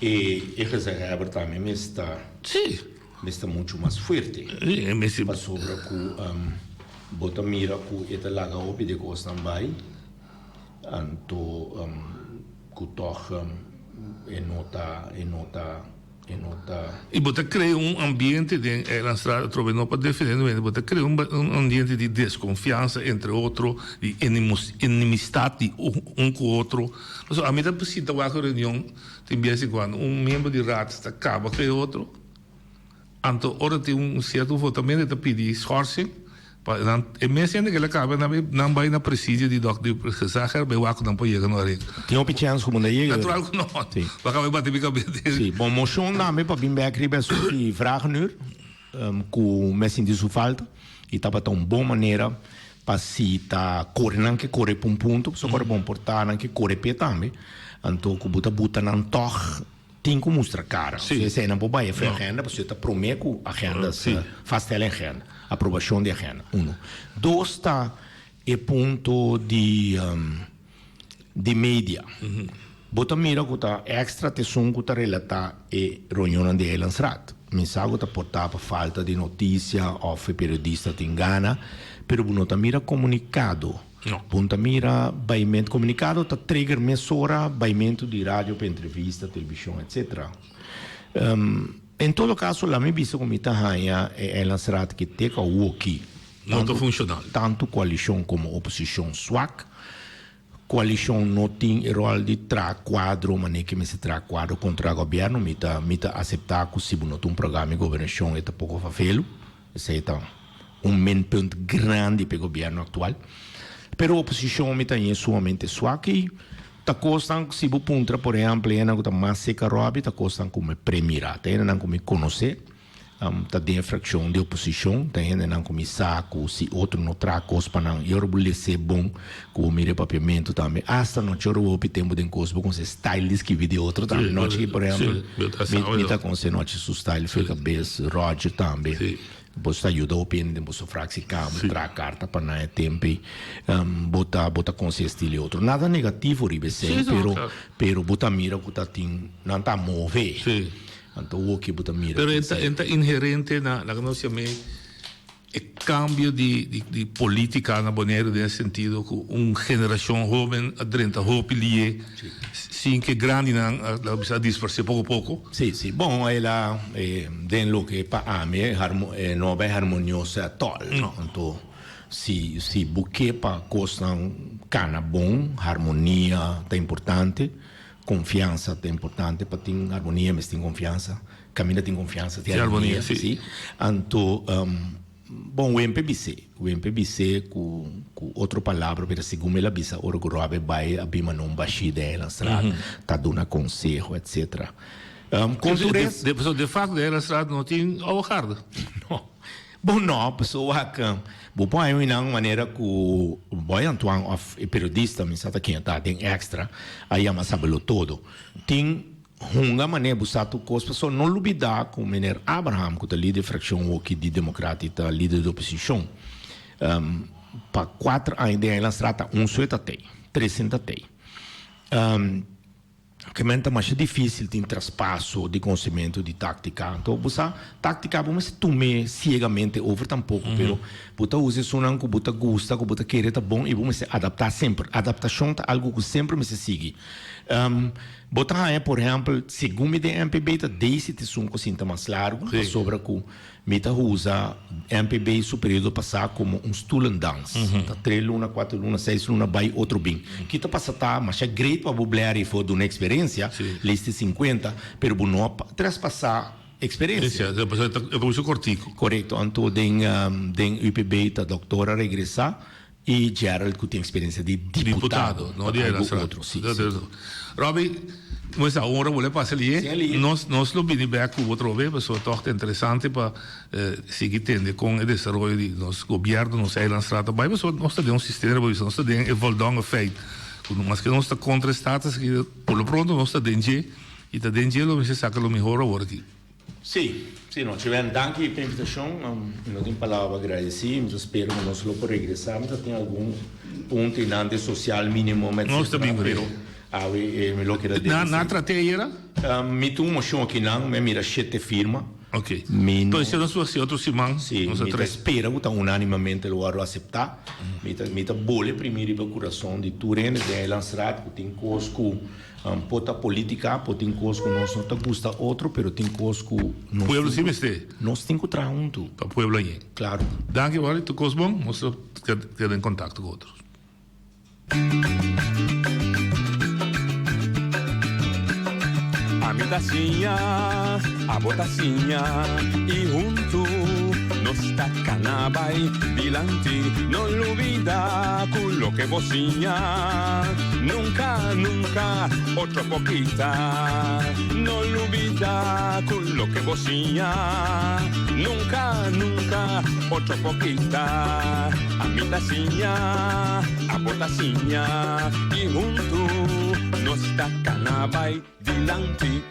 e e gezaghebber tambe mester. Si. Mester muchu mas fuerte. Sí, e mester. Pasobra ku bo ta mira ku e ta laga hopi di e kosnan bai, anto ku tòg e no ta, e no ta, e no ta. I bo ta krea un ambiente den Eilandstraat atrobe no pa defende nuende, bo ta krea un ambiente di deskonfiansa entre otro, di enemistad di un ku otro. Pasobra ami ta sinta wak un reunion tin bies en kuando un miembro di raad ta kaba ku e otro. Anto ora tin un cierto votamento e ta pidi schorsing pa nan e mes hende ke la caba nan bay nan bay na presidio di dok di gezagher bay wak ku nan por yega no areglo. Tin hopi chèns ku bo no yega. Natural ku no. Sí. Bo a caba bati mi cabes den. Sí, bon mocion tambe pa bin bek riba esun di vragenuur ku mi a sinti su falta i tabata un bon manera pa si ta kore nan ke kore pa un punto pasobra kore bon por ta nan ke kore p'e tambe anto ku bo ta buta nan tòg. Tin ku mustra kara. Sí. Esei nan por bai efe No. agenda, pasobra ta promé ku agenda Sí. vaststellen agenda, aprobashon di agenda, uno. Dos ta e punto di di media. Bo ta mira ku ta extra ta esun ku ta relatá e reunionnan di Eilandsraad. Mi sa ku ta por ta pa falta di notisia òf e periodista tin gana, pero bo no ta mira komunikado. No. Bo no ta mira baimentu. Komunikado ta trigger mesora baimentu di radio pa entrevista, televishon, etcetera. En todo kaso laat mi bisa ku mi ta haña e Eilandsraad ki te ku awoki. No ta funshonal. Tantu koalishon komo oposishon swak. Koalishon no tin e ròl di traha kuadro manera ke mester traha kuadro kontra gobièrnu. Mi ta mi ta aseptá ku si bo no ta un programa di gobernashon e ta poko fafelu. Esei ta un minpunt grandi pa e gobièrnu aktual. Pero oposishon mi ta hañ'é sumamente swak i ta kosnan ku si bo puntra por ehèmpel e hendenan ku ta mas seka Robby ta kosnan ku mi premirá. Ta hendenan ku mi konosé. Ta den e frakshon di oposishon, ta hendenan ku mi sa ku si otro no traha kos pa nan, i ora bo les'é bon, ku bo mira e papiamentu tambe, asta nochi ora bo hopi tempu den kos, bo konse style di skibi di otro tambe. Nochi, por ehèmpel, mi ta konse nochi su style for kabes, Roger tambe. Bo ta yuda hopi hende den boso fraksi kamba, traha karta pa nan e tempu ei. Bo ta bo ta konse e stil di otro. Nada negativo riba esei, pero pero bo ta mira ku ta tin, nan ta move. Anto woki bo ta mira. Pero e ta e ta inherente na laga nos yam'é e cambio di di di politica na Boneiru den e sentido cu un generacion hoben a drenta hopi lié sin cu e grandinan a laga bisa a disparcé poco poco. Sí, sí. Bon, el a den loke pa ami e no a bai harmonioso atòl. No. Anto si si bo ke pa cosnan cana bon, harmonia ta importante. Konfiansa ta importante pa tin armonia mester tin konfiansa. Kaminda tin konfiansa tin armonia. Si. Anto bon wempe bis'é, wempe bis'é ku ku otro palabra pero segun el a bisa ora ku Robert bai a bin manda un bashí den Eilandstraat ta duna konseho etcetera. Kon tur es. De facto den Eilandstraat no tin ouwe garde. No. Bo no, pasobra wak, bo por haña nan manera ku Boy Antoine òf e periodista, mi sa ta ken ta, den Extra, a yama Sabelo Todo. Tin hunga manera bo sa tur kos, pasobra no lubidá ku meneer Abraham, ku ta lider di frakshon hoki di Demokrat i ta lider di oposishon, pa kuater aña den Eilandstraat ta un sueta tei, tresen ta tei. Kemen ta masha difícil tin traspaso di conocimento di táctica. Anto bo sa, táctica bo mester tum'é ciegamente over tampoco, pero bo ta usa esunnan cu bo ta gusta, cu bo ta kere ta bon y bo mester adaptá semper. Adaptacion ta algo cu semper mester sigui. Bo ta haña, por ehempel, segun mi den MPB ta Daisy ta esun cu sinta mas largo, pasobra cu Mi ta usa MPB su periodo pasá komo un stoelendans. Ta tres luna, kuater luna, seis luna bai otro bin. Ki ta pasa ta masha great pa bo blèri for duna eksperensia, lista sinkuenta, pero bo no a traspasá eksperensia. E ta kortiku. Korekto. Anto den den UPB ta dòktor a regresá I Gerald ku tin eksperensia di diputado. Diputado, no di algu Eilandstraat. otro, si, si. Robby, bo sa un ora bo le pasa lié. Si, lié. Nos, nos lo bini bek ku bo atrobe, pasobra tòg ta interesante pa sigui tende kon e desaroyo di nos gobièrnu, nos Eilandstraat ta bai, pasobra nos ta den un sistema, bo bisa, nos ta den e voldonge feit, ku maske nos ta kontra e status aki, por lo pronto nos ta den dje, i ta den dje lo mester saka lo mihor awor aki. Sí, sí no. Chiben, danki pa invitacion. Mi no tin palabra pa gradeci. Mi ta spera cu nos lo por regresa. Mi ta tin algun punto y nan de social minimum, etcetera. Nos ta bin Pero awe mi lo keda Na, na trate ayera? Mi tin un mocion aki nan. Mi a mira shete firma. Ok. Mi no. Entonces nos lo haci otro siman. Sí, Nos a mi ta trae. spera cu ta unanimamente lo worde acepta. Mi ta, mi ta bole primi riba curason di tur hende den Eilandsraad cu tin cos cu. Por ta politica, por tin cos cu nos no ta gusta otro, pero tin cos cu nos Pueblo tin si cu mester. nos tin cu traha hunto. Pa pueblo añe. Claro. Danki Wally, tur cos bon, nos lo keda en contacto cu otro. Ami ta siña, abo ta siña y hunto nos ta cana bay dilanti. No lubida cu loke bo siña. Nunca, nunca, otro por kita. No lubida cu loke bo siña. Nunca, nunca, otro por kita. Ami ta siña, abo ta siña. Y hunto nos ta cana bay dilanti.